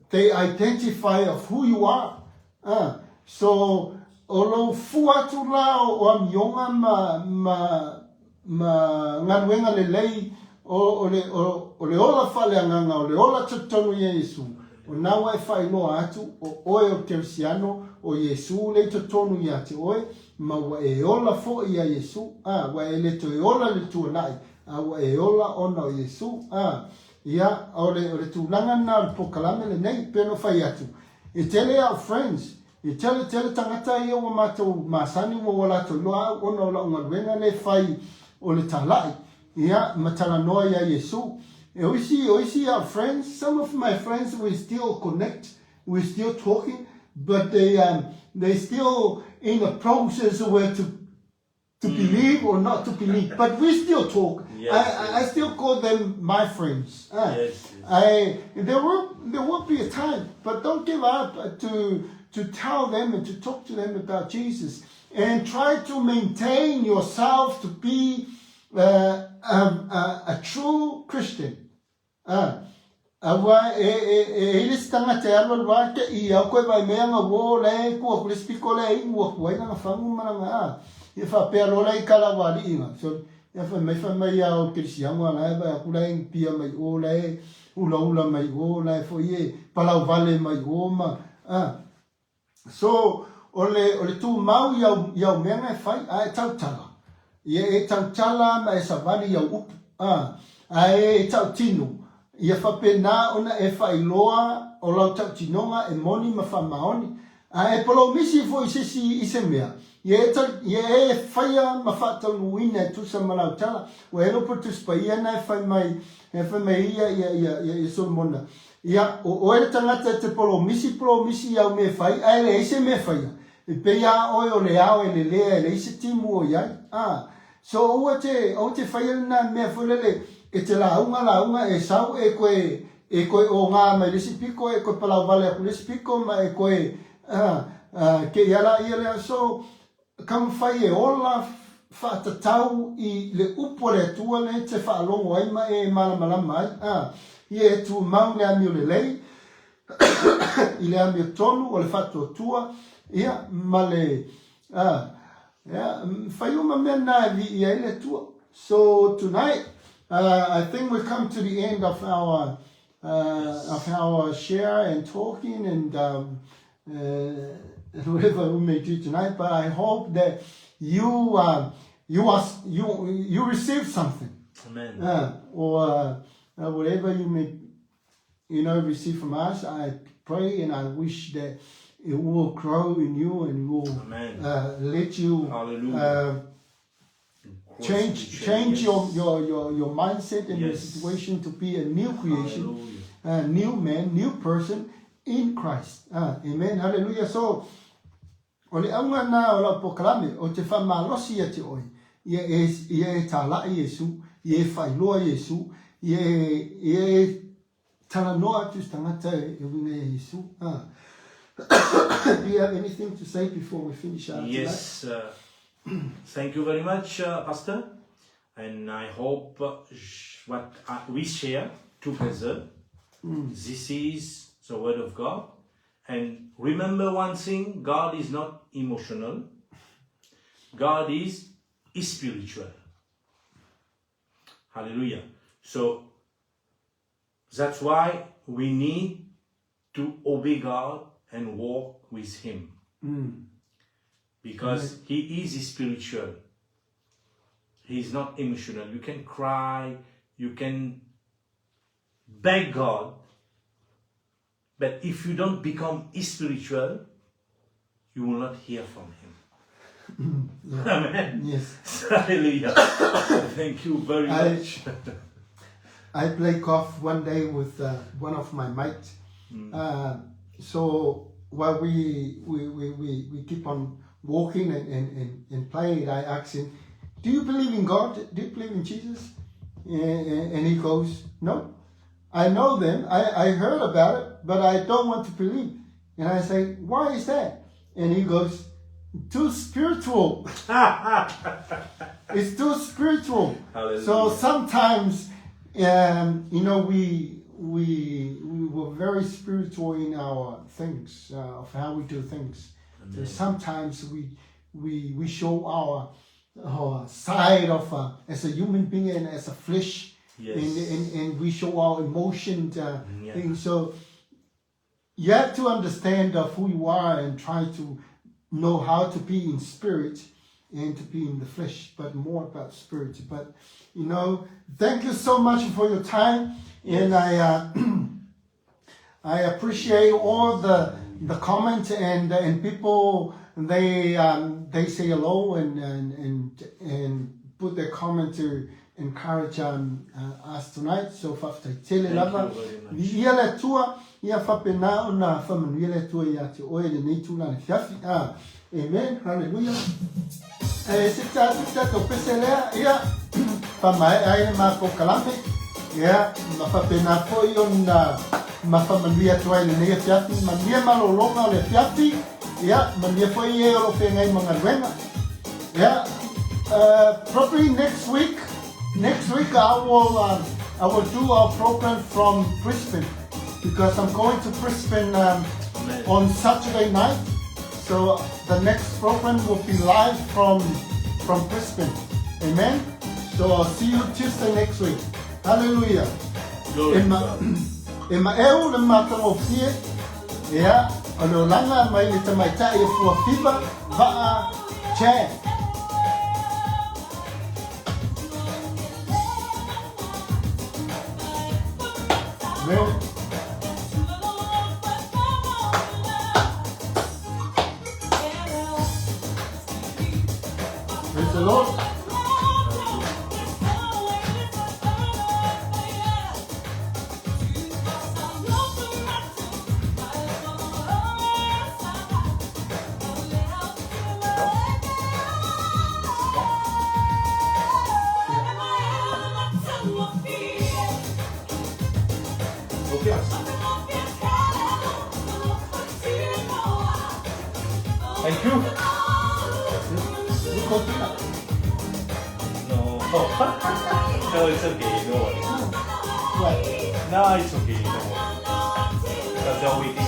they identify of who you are. A, so, o lou fua atu la o amioga ma, ma, ma galuega lelei o, o, le, o, o le ola faaleagaga, o le ola talitonu ia Iesu, o na ua e faailoa atu o oe o le Kerisiano, o Iesu le i totonu ia te oe, ma ua e ola foi ia Iesu, a, ua e le toe ola i le tuanai, a ua e ola ona o Iesu, a, ia, o le, o le tulaga lena o le polokalame lenei, pei ona fai atu, E tele a'u friends, e tele tele tagata ia ua matou masani ua ua latou iloa a'u ona o la'u galuega lea e fai o le tala'i, ia, ma talanoa ia Iesu. E o isi, o isi a'u friends, some of my friends we still connect, we still talking, but they, um, they still in a process where to to mm. believe or not to believe, but we still talk. Yes, I, yes. I still call them my friends. Ah, yes, yes. I, there will there will be a time, but don't give up to to tell them and to talk to them about Jesus and try to maintain yourself to be uh, a, a, a true Christian. A, aua e, e, e i le isi tagata e alualu lava te i au koe vai mea nga uo le e ku aku le isi piko le e inu aku ai lana fagu ma lana a. Ia faapea loa la i kala ua alii nga. So, ia fai mai fai mai ia o kerisiano a la e vai aku la e pia mai o la e ulaula mai o la e foi e palau vale mai o ma a. So, o le, o le tumau i au, i au mea e fai, a e tautala. Ia e tautala ma e savali i au upu, a, a e tautino, ia faapena ona e faailoa o lau tautinoga e moni ma faamaoni, a e polomisi foi i se isi i se mea, ia e, ta, ia e faia ma faataunuuina e tusa ma lau tala. Ua e iloa po o le Tusi Paia na e fai mai, e fai mai ia, ia, ia, ia, ia Solomona, Ia, o oe le tagata e te polomisi polomisi i au mea e fai, ae leai se mea e faia. E pei a oe o le ao e lelea e leai se timu o i ai. A, so aua te, aua te faia lena mea foi lele e te lauga lauga e sau e koe, e koe ogā mai le isi piko, e koe palau vale aku le isi piko ma e koe, a, a, keia la ia lea. So, Taumafai e ola faatatau i le upu a le Atua lea e te faalogo ai ma e malamalama ai, a ia e tumau le amio lelei. I le amiotonu o le faatuatua, ia, ma le, a, ia, fai uma mea na e viia ai le Atua. So tonight, I think we come to the end of our of our share and talking and whatever we may do tonight. But I hope that you you are you you receive something. Amen. Or whatever you may receive from us. I pray and I wish that it will grow in you and will let you change your mindset and your situation to be a new creation, a new man, new person in Christ. Amen. Hallelujah. So, o le auga na o lau polokalame, o te whamalosi ia te oi, ia e tālai Iesu, ia e whailoa Iesu, ia e talanoa atu se tagata e uiga ia Iesu. Do you have anything to say before we finish tonight? Yes. Thank you very much, Pastor. And I hope what we share together, this is the Word of God. And remember one thing, God is not emotional. God is spiritual. Hallelujah. So that's why we need to obey God and walk with Him. Because He is spiritual. He is not emotional. You can cry, you can beg God, but if you don't become spiritual, you will not hear from Him. Amen. Yes. Hallelujah. Thank you very much. I played golf one day with one of my mates. So while we keep on walking and playing, I asked him, do you believe in God? Do you believe in Jesus? And he goes, no. I know them. I heard about it, but I don't want to believe. And I say, why is that? And he goes, too spiritual. It's too spiritual. Hallelujah. So sometimes, we were very spiritual in our things, of how we do things. So sometimes we show our side of as a human being and as a flesh. Yes. And we show our emotion things. So you have to understand of who you are and try to know how to be in spirit and to be in the flesh, but more about spirit. But, thank you so much for your time. Yes. And I appreciate all the comments and people, they say hello and put their comment to encourage us tonight. So whaftai tele lava. Ia le Atua, ia whapena ona whamanuia le Atua ia te oe le nei tūlana fiafi. Amen. Hallelujah. E se tātou pese lea, ia whamae ai le mā pōkalame. Ia, ma whapena foi ona ma whamanuia atu ai le nei fiafi. Manuia malolonga o le fiafi. Ia, manuia foi e olo whengai mangaluenga. Ia, probably next week. Next week I will do our program from Brisbane, because I'm going to Brisbane on Saturday night. So the next program will be live from Brisbane. Amen. So I'll see you Tuesday next week. Hallelujah. E ma eu le matangofie, ia o le olanga mai le tamaitai e fua fiva va'a Chad. Amen. Praise the Lord. Thank you. No. No, it's okay. No worries. What? No, it's okay. No worries. Because They are waiting.